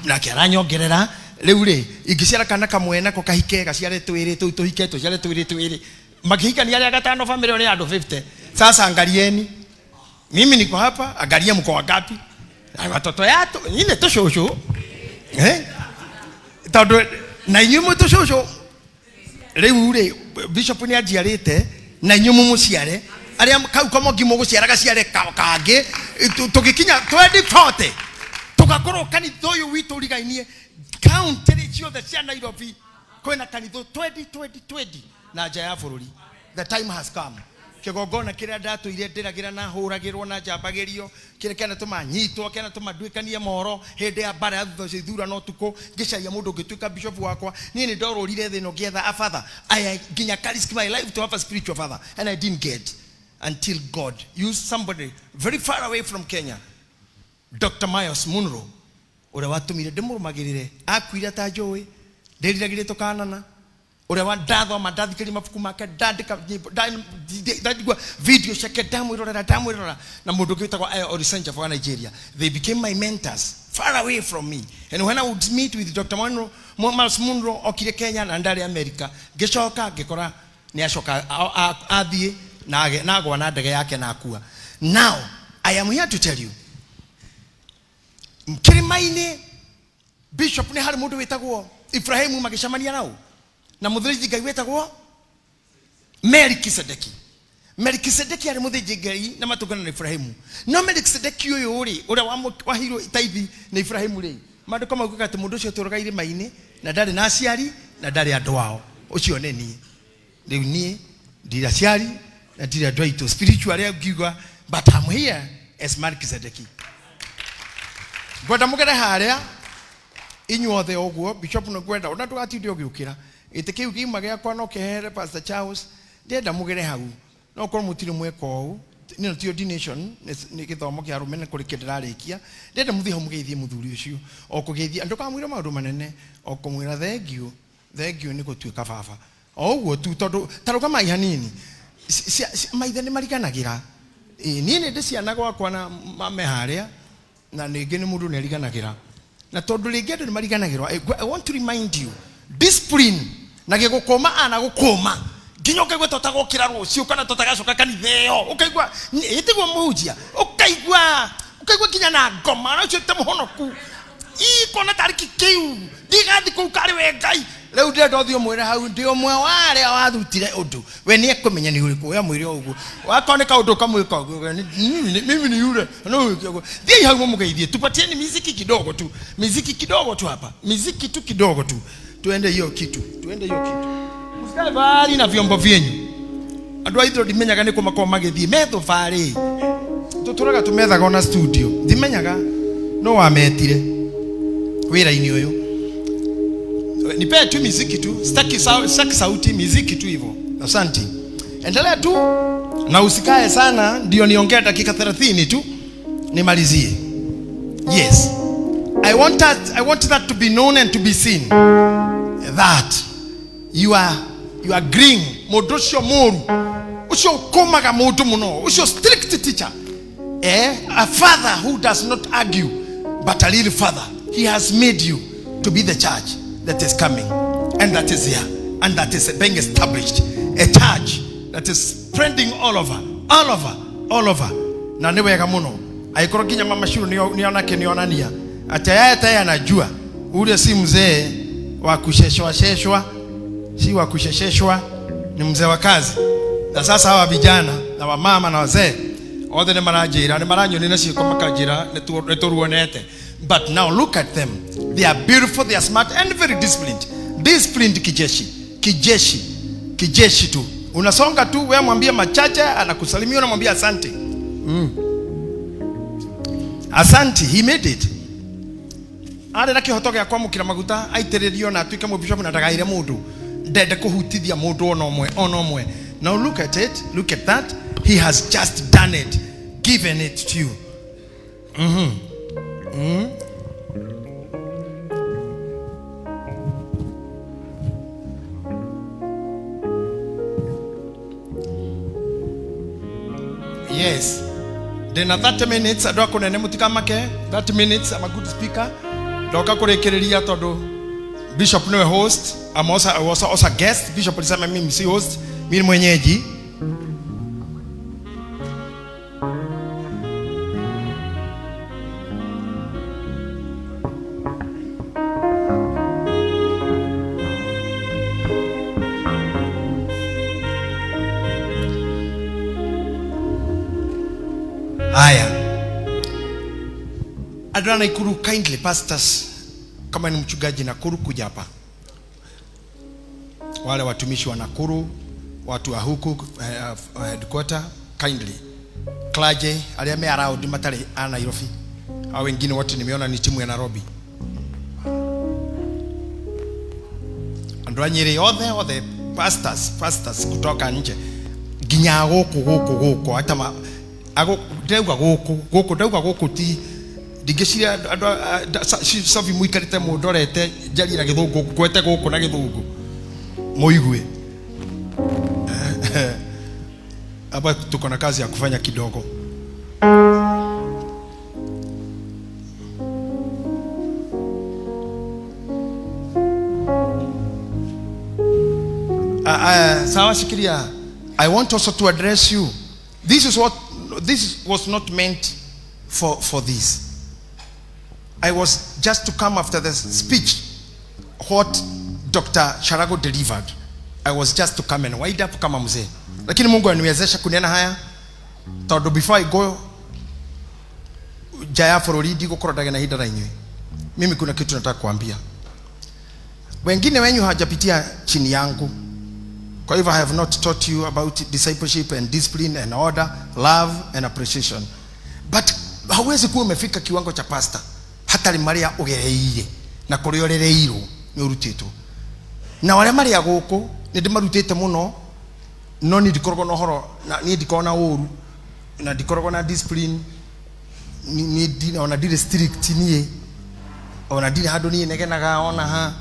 nake aranyongerera. Rĩu rĩ, ingĩciara kana kamwe nako kahike, gaciare twĩrĩ, tũu tũhike, tũciare twĩrĩ twĩrĩ, makĩhikania arĩa gatano, family ĩyo nĩ andũ 50. Sasa angalieni, mimi niko hapa, angalia mko wangapi na watoto yatu nyine tũcũcũ, eh? Tondũ na inyuĩ mwĩ tũcũcũ. Rĩu rĩ, bishop nĩ anjiarĩte na inyuĩ mũmũciare arĩa kau kamongi mũgũciara gaciare kangĩ. Tũgĩkinya 2040 tũgakorwo kanitha ũyũ witũ ũrigainie kaunti ciothe cia Nairobi. Kwĩna kanitha 20 20 20 na nja ya bũrũri. The time has come. Kĩgongona kĩrĩa ndatũire ndĩragĩra na hũragĩrwo na njambagĩrio, kĩrĩa kĩanatũma nyitwo, kĩanatũma nduĩkanie mohoro hĩndĩ ya mbara ya thutha ũcio ithurano ũtukũ, ngĩcaria mũndũ ũngĩtuĩka bishop wakwa. Niĩ nĩ ndorũrire thĩ ĩno ngĩetha a father. I nginya risk my life to have a spiritual father, and I didn't get until God used somebody very far away from Kenya, Dr. Myles Munroe, ũrĩa watũmire ndĩmũrũmagĩrĩre. Akuire atanjũĩ, ndĩriragĩrie tũkanana, ũrĩa wa ndathoma, ndathikĩrĩria mabuku make, ndandĩka nyĩmbo, ndaigua video ciake, ndamwĩrorera, ndamwĩrorera, na mũndũ ũngĩ wĩtagwo Ayo Oritsejafor wa Nigeria. They became my mentors far away from me. And when I would meet with Dr. Monroe, Myles Munroe, okire Kenya na ndarĩ America, ngĩcoka ngĩkora nĩ acoka athiĩ na agwa na ndege yake na akua. Now I am here to tell you, kĩrĩma-inĩ bishop nĩ harĩ mũndũ wĩtagwo Ibrahimu magĩcemania nao na mũthĩnjĩri Ngai wĩtagwo Melkisedeki. Melkisedeki arĩ mũthĩnjĩri Ngai na matũngana na Ibrahimu. No Melkisedeki ũyũ rĩ, ũrĩa waheirwo tithe nĩ Ibrahimu rĩ, maandĩko maugaga atĩ mũndũ ũcio atũraga irĩma-inĩ na ndarĩ na aciari na ndarĩ andũ ao. Ũcio nĩ niĩ. Rĩu niĩ ndirĩ aciari na ndirĩ andũ aitũ spiritually ngiuga, but I'm here as Melkisedeki. Ngwenda mũgere harĩa inyuothe ũguo, bishop nĩ ngwenda ona ndũgatinde ũgĩũkĩra gĩtĩ kĩu kiuma gĩakwa no kĩhehere Pastor Charles. Ndĩrenda mũgere hau, no korwo mũtirĩ mweka ũũ, ĩno ti ordination, nĩ gĩthomo kĩa arũme, nĩ kũrĩ kĩndĩrarĩkia. Ndĩrenda mũthiĩ hau mũgeithie mũthuri ũcio, o kũgeithia, ndũkamwĩre maũndũ manene, o kũmwĩra thengiũ, thengiũ nĩ gũtuĩka baba, o ũguo tu, tondũ ta rũgamai hanini. Maithe nĩ mariganagĩra. Niĩ nĩ ndĩ ciana gwakwa na mame harĩa, na ningĩ nĩ mũndũ nĩ ariganagĩra, na tondũ rĩngĩ andũ nĩ mariganagĩrwo, I want to remind you discipline na gĩgũkũma ana gũkũma nginya ũkaigua ta ũtagokĩra rũciũ kana ta ũtagacoka kanitha ĩyo, ũkaigua ĩtiguo mũhunjia, ũkaigua nginya na ngoma na ũcio te mũhonoku ikona tarĩ kĩu ndigathi kũu karĩ we Ngai. Rĩu ndĩrenda ũthiĩ ũmwĩre hau ndĩ ũmwe wa arĩa wathutire ũndũ, we nĩ ekũmenya nĩ ũrĩkũ. We mwĩre ũguo, wakorwo nĩ kaũndũ ũkamwĩka ũguo, mimi ni yule no ũguo. Thiĩ hau mũmũgeithie. Tupatieni miziki kidogo tu, miziki kidogo tu hapa, miziki tu kidogo tu, tuende hiyo kitu, tuende hiyo kitu. Msikae mbali na vyombo vyenyu. Andũ a itũ ndimenyaga nĩ kũ makoragwo magĩthiĩ me thabarĩ, tũtũraga tũmethaga ona studio, ndimenyaga no wametire wĩra-inĩ ũyũ. Nipee tu miziki tu, sitaki sitaki sauti, miziki tu hivyo. Asante, endelea tu na usikae sana, ndio niongee dakika 30 tu nimalizie. Yes, I want that to be known and to be seen that you are agreeing. Mũndũ ũcio mũru, ũcio ũkũmaga mũndũ mũno, ũcio strict teacher, a father who does not argue but a real father, he has made you to be the church that is coming and that is here and that is being established, a church that is spreading all over, all over, all over. Na nĩ wega mũno angĩkorwo nginya mama Shiro nĩ onake nĩ onania atĩ yeye tayari anajua ule si mzee wa kusheshwa sheshwa, si wa kushesheshwa, ni mzee wa kazi. Na sasa hawa vijana na wamama na wazee othe nĩ maranjĩra, nĩ maranyonia na ciĩko, makanjĩra nĩ tũruonete. But now look at them, they are beautiful, they are smart and very disciplined, disciplined kijeshi, kijeshi, kijeshi tu. Unasonga tu, wewe mwambie machache, anakusalimia, unamwambia asante. Asante, he made it. Arĩ na kĩhoto gĩa kwamũkĩra maguta aitĩrĩrio na atuĩke mũbishopu na ndagaire mũndũ, ndende kũhutithia mũndũ ona ũmwe, ona ũmwe. Now look at it, look at that. He has just done it, given it to you. Yes, ndĩna 30 minutes. Andũ a kũnene mũtikamake, 30 minutes. I'm a good speaker. Ndoka kũrĩkĩrĩria tondũ bishop niwe host. I'm also, I was also a guest. Bishop alisema mimi si host, mimi ni mwenyeji. Haya, andũ a Nakuru, kindly pastors, kama ni mchungaji Nakuru, kuja hapa. Wale watumishi wa Nakuru, Watu wa huku headquarter, kindly clergy arĩa me around matarĩ a Nairobi, hao wengine wote nimeona ni timu ya Nairobi. Andũ a Nyĩrĩ othe othe, pastors kutoka nje nginya gũkũ gũkũ gũkũ hata ma ndauga gũkũ gũkũ, ndauga gũkũ ti ndingĩciria andũ Sophie mũikarĩte mũndorete njarie na gĩthũngũ, ngwete gũkũ na gĩthũngũ mũigue. Hapa tuko na kazi ya kufanya kidogo. Sawa, shikilia. I want also to address you. This is what this was not meant for this. I was just to come after the speech what Dr. Sharago delivered. I was just to come and wind up kama mzee. Lakini Mungu aniwezesha kunena haya. Tondu before I go nja ya bũrũri ndigũkorwo ndagĩa na ihinda na inyuĩ. Mimi kuna kitu nataka kuambia. Wengine wenyu hawajapitia chini yangu. Kwa hivyo I have not taught you about discipleship and discipline and order, love and appreciation. But hauwezi kuwa umefika kiwango cha pastor hatarĩ marĩa ũgereire na kũrĩa ũrereirwo nĩ ũrutĩtwo. Na arĩa marĩ a gũkũ nĩ ndĩmarutĩte mũno, no niĩ ndikoragwo na ũhoro, na niĩ ndikoragwo na ũru, na ndikoragwo na discipline, niĩ ona ndirĩ strict niĩ, ona ndirĩ handũ niĩ negenaga ona ha.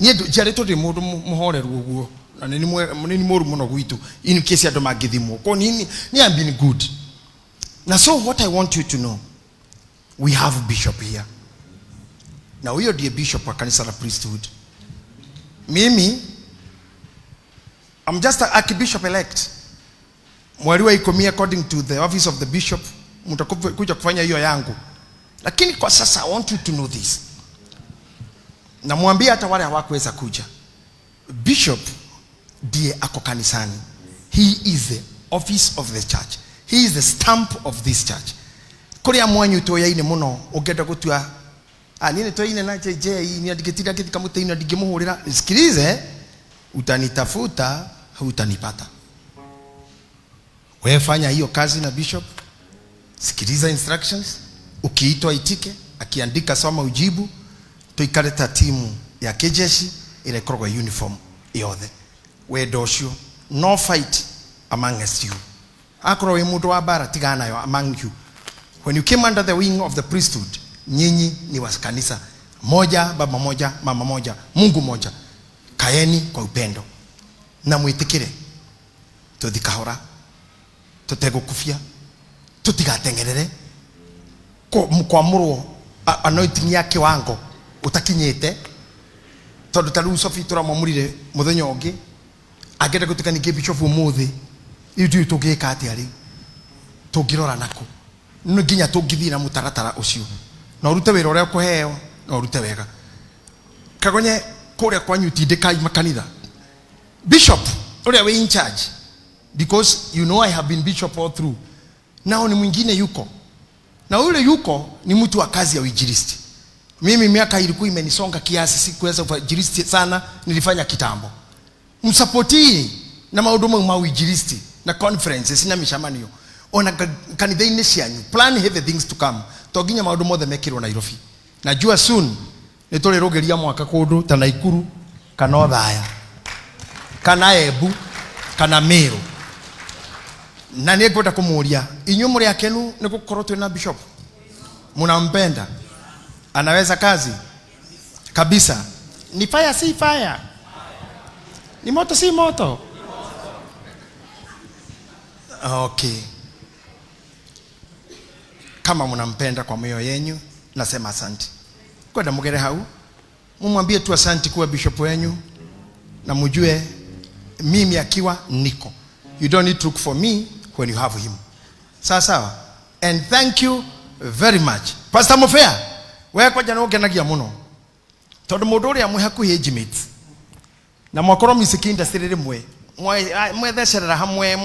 Niĩ njiarĩtwo ndĩ mũndũ mũhoreru ũguo, na nĩ nĩ mũru mũno gwitũ in case andũ mangĩthimwo. Kwa niĩ I'm being good. Na so what I want you to know, we have bishop here. Na huyo ndiye bishop wa kanisa la priesthood. Mimi I'm just an archbishop elect. Mweri wa 10 according to the office of the bishop, mtakuja kufanya hiyo yangu. Lakini kwa sasa I want you to know this. Namwambia hata wale hawakuweza kuja. Bishop ndiye ako kanisani. He is the office of the church. He is the stamp of this church. Kuria mwanyu toyaine muno ungenda gutua, nini toyaine na JJ ni andikitira kitu kama utaina ndingimuhurira. Nisikilize, utanitafuta hutanipata. Wewe fanya hiyo kazi na bishop, sikiliza instructions, ukiitwa itike, akiandika soma ujibu. Tuikare ta timu ya kijeshi ile ikoragwo uniform yothe. Wendo ucio, no fight amongst you. Akorwo wi mundu wa bara tigana nayo among you. When you came under the wing of the priesthood, nyinyi ni wa kanisa moja, baba moja, mama moja, Mungu moja. Kaeni kwa upendo na mwitikire tuthi kahora, tutegukufia, tutigatengerere kwamurwo anointing ya kiwango utakinyite, tondu ta riu Sophie turamwamurire muthenya ungi angenda gutuika ningi bishop umuthi. Riu ndiũĩ tũngĩka atĩa rĩu, tũngĩrora nakũ, no nginya tũngĩthiĩ na mũtaratara ũcio, na ũrute wĩra ũrĩa ũkũheo na ũrute wega. Kagonye kũrĩa kwanyu tindĩkai makanitha. Bishop ũrĩa wĩ in charge, because you know I have been bishop all through, nao ni mwingine yuko, na yule yuko ni mtu wa kazi ya uinjilisti. Mimi miaka ilikuwa imenisonga kiasi, sikuweza uinjilisti sana, nilifanya kitambo. Msupportii na maundu mau ma uinjilisti na conferences na mishamanio ona kanitha-inĩ cianyu, plan heavy things to come. To nginya maundu mothe mekirwo Nairobi. Najua soon nĩ tũrĩrũgĩria mwaka kũndũ ta Naikuru kana Othaya kana Embu kana Meru. Na nĩ ngwenda kũmũria inyuĩ mũrĩ akenu nĩ gũkorwo twĩna bishop? Munampenda? Anaweza kazi kabisa? Ni fire si fire? Ni moto si moto? Okay. Kama mnampenda kwa mioyo yenyu, nasema asante. Kwenda mugere hau, mumwambie tu asante kuwa bishop wenyu, na mjue mimi akiwa niko. You don't need to look for me when you have him. Sawa sawa. And thank you very much. Pastor Mofea, wewe kwanja no ngenagia muno. Tondu mundu uria mwe hakuhi age mates. Na mwakorwo music industry rimwe. Mwethecerera hamwe,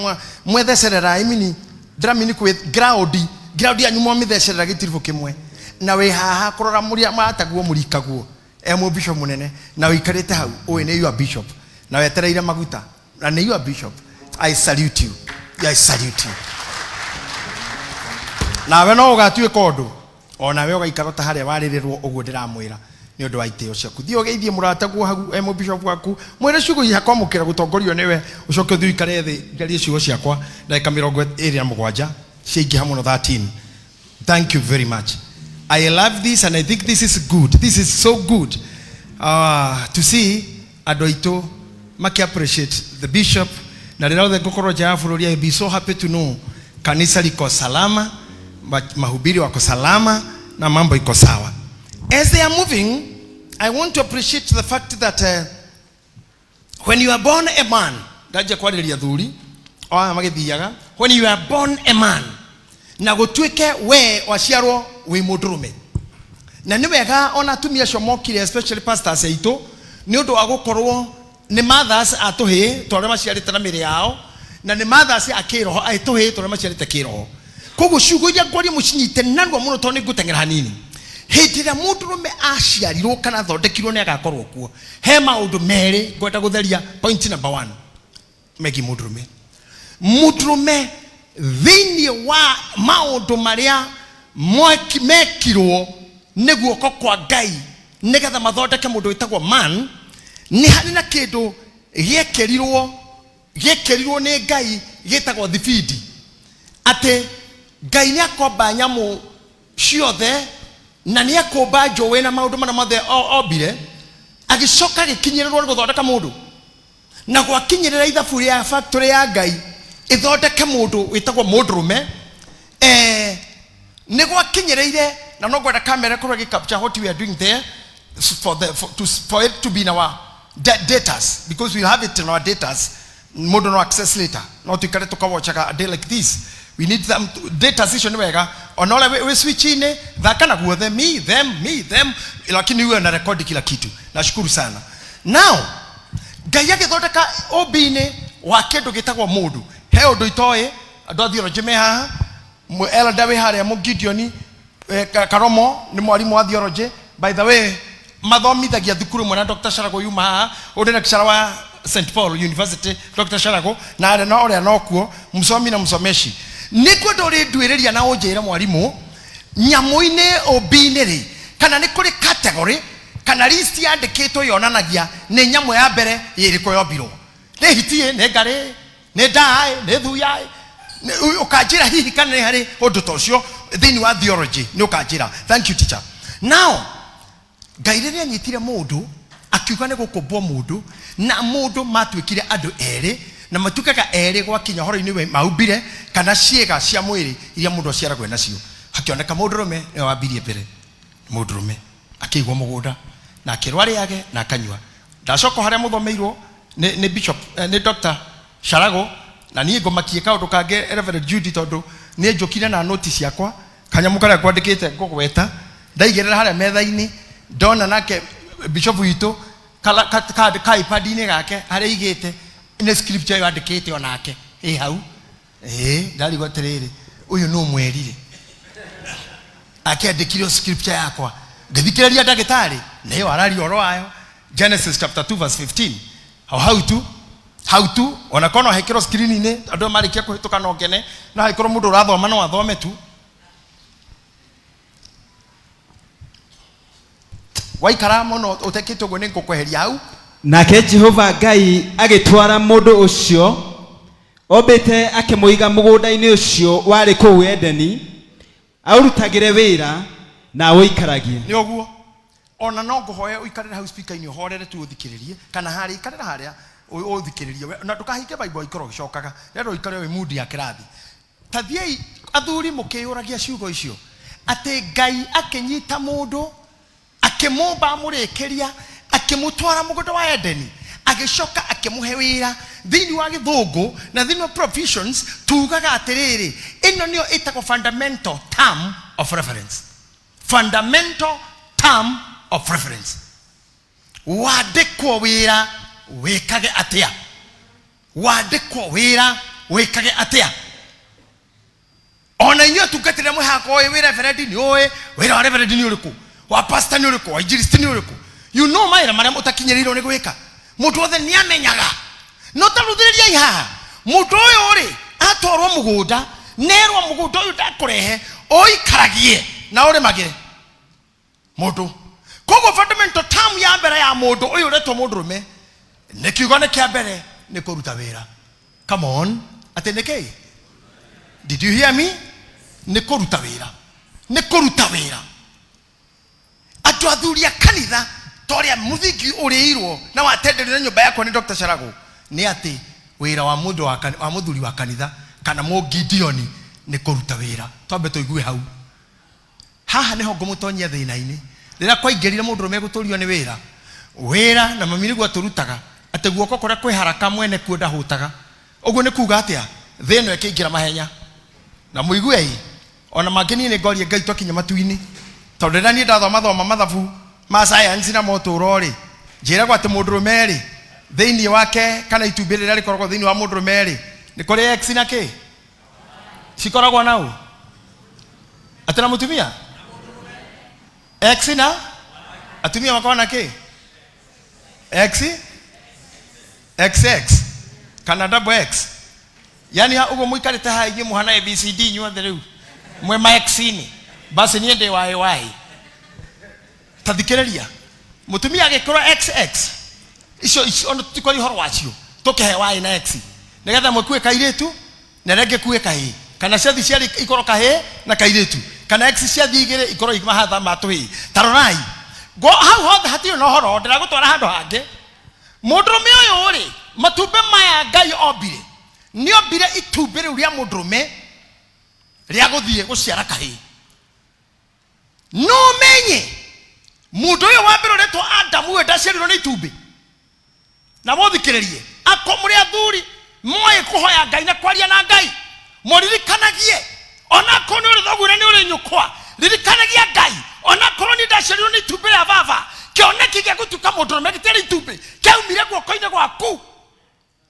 mwethecerera, I mean, ndĩramini kwĩ ground, ground yanyu mwamĩthecerera gĩtiribũ kĩmwe. Na wĩ haha kũrora mũrĩa mataguo mũrikaguo. E mũ bishop mũnene, na ũikarĩte hau, ũĩ nĩ your bishop. Na wetereire maguta. Na you are bishop, I salute you, I salute you. Nawe no ũgatuĩka ũndũ, onawe ũgaikara ta harĩa warĩrĩrwo ũguo ndĩramwĩra nĩ ũndũ wa itĩo ciaku. Thiĩ ũgeithie mũrataguo hau e mũbishop waku, mwĩre ciugo iria kwamũkĩra gũtongorio nĩwe, ũcoke ũthiĩ ũikare thĩ njarie ciugo ciakwa ndagĩka 27, ciaingĩha mũno 13. Thank you very much. I love this and I think this is good. This is so good to see andũ aitũ maki appreciate the bishop. Na rĩrĩa othe ngũkorwo nja ya bũrũri, I be so happy to know kanisa liko salama, mahubiri wako salama na mambo iko sawa. As they are moving, I want to appreciate the fact that when you are born a man, ndanjia kwarĩrĩria thuri o aya magĩthiaga, when you are born a man, na gũtuĩke we waciarwo wĩ mũndũrũme, na nĩ wega ona atumia acio mokire, especially pastors aitũ, nĩ ũndũ wa gũkorwo nĩ mothers a tũhĩĩ twarĩa maciarĩte na mĩrĩ yao, na nĩ mothers a kĩroho a tũhĩĩ twarĩa maciarĩte kĩroho. Koguo ciugo iria ngwaria mũcinyite narua mũno tondũ nĩ ngũteng'era hanini. Hĩndĩ ĩrĩa mũndũrũme aciarirwo kana athondekirwo nĩ agakorwo kuo, he maũndũ merĩ ngwenda gũtheria. Point number 1 megiĩ mũndũrũme. Mũndũrũme thĩinĩ wa maũndũ marĩa mekirwo nĩ guoko kwa Ngai nĩgetha mathondeke mũndũ wĩtagwo man, nĩ harĩ na kĩndũ gĩekĩrirwo nĩ Ngai gĩtagwo thibindi, atĩ Ngai nĩ akomba nyamũ ciothe na nĩ akũmba njũĩ na maũndũ marĩa mothe ombire, agĩcoka agĩkinyĩrĩrwo nĩ gũthondeka mũndũ, na gwakinyĩrĩra ithabu rĩa factory ya Ngai ĩthondeke mũndũ wĩtagwo mũndũrũme, nĩ gwakinyĩrĩire, na no ngwenda kamera ĩkorwo ĩgĩ capture what we are doing there for it to be in our datas, because we have it in our datas, mũndũ no access later, no tuikare tũkawatchaga a day like this. We need them to, datas icio nĩ wega ona ũrĩa wĩ switch-inĩ thaka na guothe, me them, me them, lakini uwe na record kila kitu. Nashukuru sana. Now Ngai agĩthondeka ũmbi-inĩ wa kĩndũ gĩtagwo mũndũ, he ũndũ itoĩ andũ a theology me haha, elder wĩ harĩa mũ Gideon Karomo nĩ mwarimũ wa theology, by the way, mathomithagia thukuru ĩmwe na Dr. Sharago yuma haha, ũndĩ lecturer wa St Paul University, Dr. Sharago na arĩa no ũrĩa nokuo msomi na msomeshi. Nĩ kwenda ũrĩ nduĩrĩria na ũnjĩre mwarimũ, nyamũ-inĩ ũmbi-inĩ rĩ, kana nĩ kũrĩ category kana list yandĩkĩtwo yonanagia nĩ nyamũ ya mbere ĩrĩkũ yombirwo, nĩ hiti, nĩ ngarĩ, nĩ ndaĩ, nĩ thuya? Ũkanjĩra hihi kana nĩ harĩ ũndũ ta ũcio thĩinĩ wa theology, nĩ ũkanjĩra. Thank you, teacher. Now Ngai rĩrĩa anyitire mũndũ akiuga nĩ gũkũmbwo mũndũ na mũndũ, matuĩkire andũ erĩ, na matuĩkaga erĩ gwakinya ũhoro-inĩ wa maumbire kana ciĩga cia mwĩrĩ iria mũndũ aciaragwo nacio. Hakĩoneka mũndũrũme nĩwe wambirie mbere. Mũndũrũme akĩigwo mũgũnda na akĩrwo arĩage na akanyua. Ndacoka harĩa mũthomeirwo nĩ bishop, nĩ Dr. Sharago, na niĩ ngũmakie kaũndũ kangĩ, Reverend Judy, tondũ niĩ njũkire na noti ciakwa, kanyamũ karĩa kwandĩkĩte ngũgweta, ndaigĩrĩra harĩa metha-inĩ, ndona nake bishop witũ ka iPad-inĩ gake harĩa aigĩte nĩ scripture ĩyo andĩkĩte onake ĩ hau. Ĩ ndarigwo atĩrĩrĩ, ũyũ nũ mwerire akĩandĩkire scripture yakwa? Ngĩthikĩrĩria ndagĩtarĩ nĩyo araria ũhoro wayo, Genesis chapter 2 verse 15, hau hau tu, hau tu. Ona korwo no hekĩrwo screen-inĩ, andũ marĩkia kũhĩtũka no ngene, no hangĩkorwo mũndũ ũrathoma no athome tu. Waikara mũno ũtekĩte ũguo nĩ ngũkweheria hau. Nake Jehova Ngai agĩtwara mũndũ ũcio ombĩte akĩmũiga mũgũnda-inĩ ũcio warĩ kũu Edeni aũrutagĩre wĩra na aũikaragie. Nĩ ũguo ona no ngũhoe ũikarĩre hau speaker-inĩ, ũhorere tu ũthikĩrĩrie, kana harĩa ikarĩra harĩa ũthikĩrĩrie. Na ndũkahinge Bible, ũikorwo ũgĩcokaga rĩrĩa ũikare wĩ mood ya kĩrathi. Ta thiĩi athuri mũkĩyũragia ciugo icio, atĩ Ngai akĩnyita mũndũ akĩmũmba, amũrĩkĩria, akĩmũtwara mũgũnda wa Edeni, agĩcoka akĩmũhe wĩra. Thĩinĩ wa gĩthũngũ na thĩinĩ wa provisions tugaga atĩrĩrĩ, ĩno nĩyo ĩtagwo fundamental term of reference. Fundamental term of reference, wandĩkwo wĩra wĩkage atĩa? Wandĩkwo wĩra wĩkage atĩa? Ona inyuĩ atungatĩri amwe hakwa, ũĩ wĩ reverend, nĩ ũĩ wĩra wa reverend nĩ ũrĩkũ, wa pastor nĩ ũrĩkũ, wa injilisti nĩ ũrĩkũ, you know mawĩra marĩa mũtakinyĩrĩirwo nĩ gwĩka. Mũndũ wothe nĩ amenyaga. No taruthĩrĩriai haha, mũndũ ũyũ rĩ atwarwo mũgũnda, nerwo mũgũnda ũyũ ndakũrehe ũikaragie na ũrĩmagĩre mũndũ. Koguo fundamental term ya mbere ya mũndũ ũyũ ũretwo mũndũrũme nĩ kiugo nĩ kĩa mbere nĩ kũruta wĩra. Come on, atĩ nĩ kĩĩ? Did you hear me? Nĩ kũruta wĩra, nĩ kũruta wĩra. Andũ athuri a kanitha, ta ũrĩa mũthingi ũrĩirwo na watenderio na nyũmba yakwa nĩ Dr. Sharago, nĩ atĩ wĩra wa mũndũ wa wa mũthuri wa kanitha kana mũgideoni nĩ kũruta wĩra. Twambe tũigue hau. Haha nĩho ngũmũtonyia thĩna-inĩ. Rĩrĩa kwaingĩrire mũndũrũme gũtũrio nĩ wĩra, wĩra na mami nĩguo atũrutaga atĩ guoko kũrĩa kwĩ haraka mwene kuo ndahũtaga. Ũguo nĩ kuga atĩa? Thĩ ĩno ĩkĩingĩra mahenya. Na mũigue-ĩ, ona mangĩ niĩ nĩ ngoria Ngai twakinya matu-inĩ. Tondũ rĩrĩa niĩ ndathoma thoma mathabu ma science na motũũro-rĩ, njĩragwo atĩ mũndũrũme-rĩ, thĩinĩ wake kana itumbĩ rĩrĩa rĩkoragwo thĩinĩ wa mũndũrũme-rĩ, nĩ kũrĩ X na kĩ? Cikoragwo na ũ? Atĩ na mũtumia? X na atumia makoragwo na kĩ? X XX kana double X. Yani ha ũguo mũikarĩte haha inyuĩ mũhana ABCD inyuothe rĩu mwĩ ma X-inĩ, basi niĩ ndĩ wa Y. Ta thikĩrĩria, mũtumia agĩkorwo XX icio icio ona tũtikwaria ũhoro wacio, tũkĩhe Y na X nĩgetha ĩmwe kue kairĩtu na ĩrĩa ĩngĩ kue kahĩĩ, kana ciathi cierĩ ikorwo kahĩĩ na kairĩtu, kana X ciathi igĩrĩ ikorwo imahatha ma tũhĩĩ. Ta rorai go hau hothe hatirĩ na ũhoro, ndĩragũtwara handũ hangĩ. Mũndũrũme ũyũ rĩ, matumbĩ maya Ngai ombire, nĩ ombire itumbĩ rĩu rĩa mũndũrũme rĩa gũthiĩ gũciara kahĩĩ. No ũmenye mũndũ ũyũ wa mbere ũretwo Adamu ũyũ ndaciarirwo nĩ itumbĩ. Na mũthikĩrĩrie, ako mũrĩ athuri moĩ kũhoya Ngai na kwaria na Ngai, mũririkanagie onakorwo nĩ ũrĩ thoguo na nĩ ũrĩ nyũkwa, ririkanagia Ngai onakorwo niĩ ndaciarirwo nĩ itumbĩ rĩa baba, kĩoneki gĩa gũtuĩka mũndũrũme gĩtiarĩ itumbĩ, kĩaumire guoko-inĩ gwaku.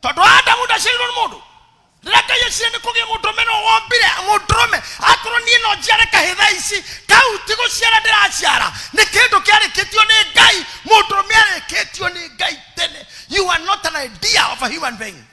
Tondũ Adamu ndaciarirwo nĩ mũndũ. Rĩrĩa Ngai ecire nĩ kũgĩa mũndũrũme no wombire mũndũrũme. Akorwo niĩ no njiare kahĩĩ thaa ici, kau ti gũciara ndĩraciara, nĩ kĩndũ kĩarĩkĩtio nĩ Ngai. Mũndũrũme arĩkĩtio nĩ Ngai tene. You are not an idea of a human being.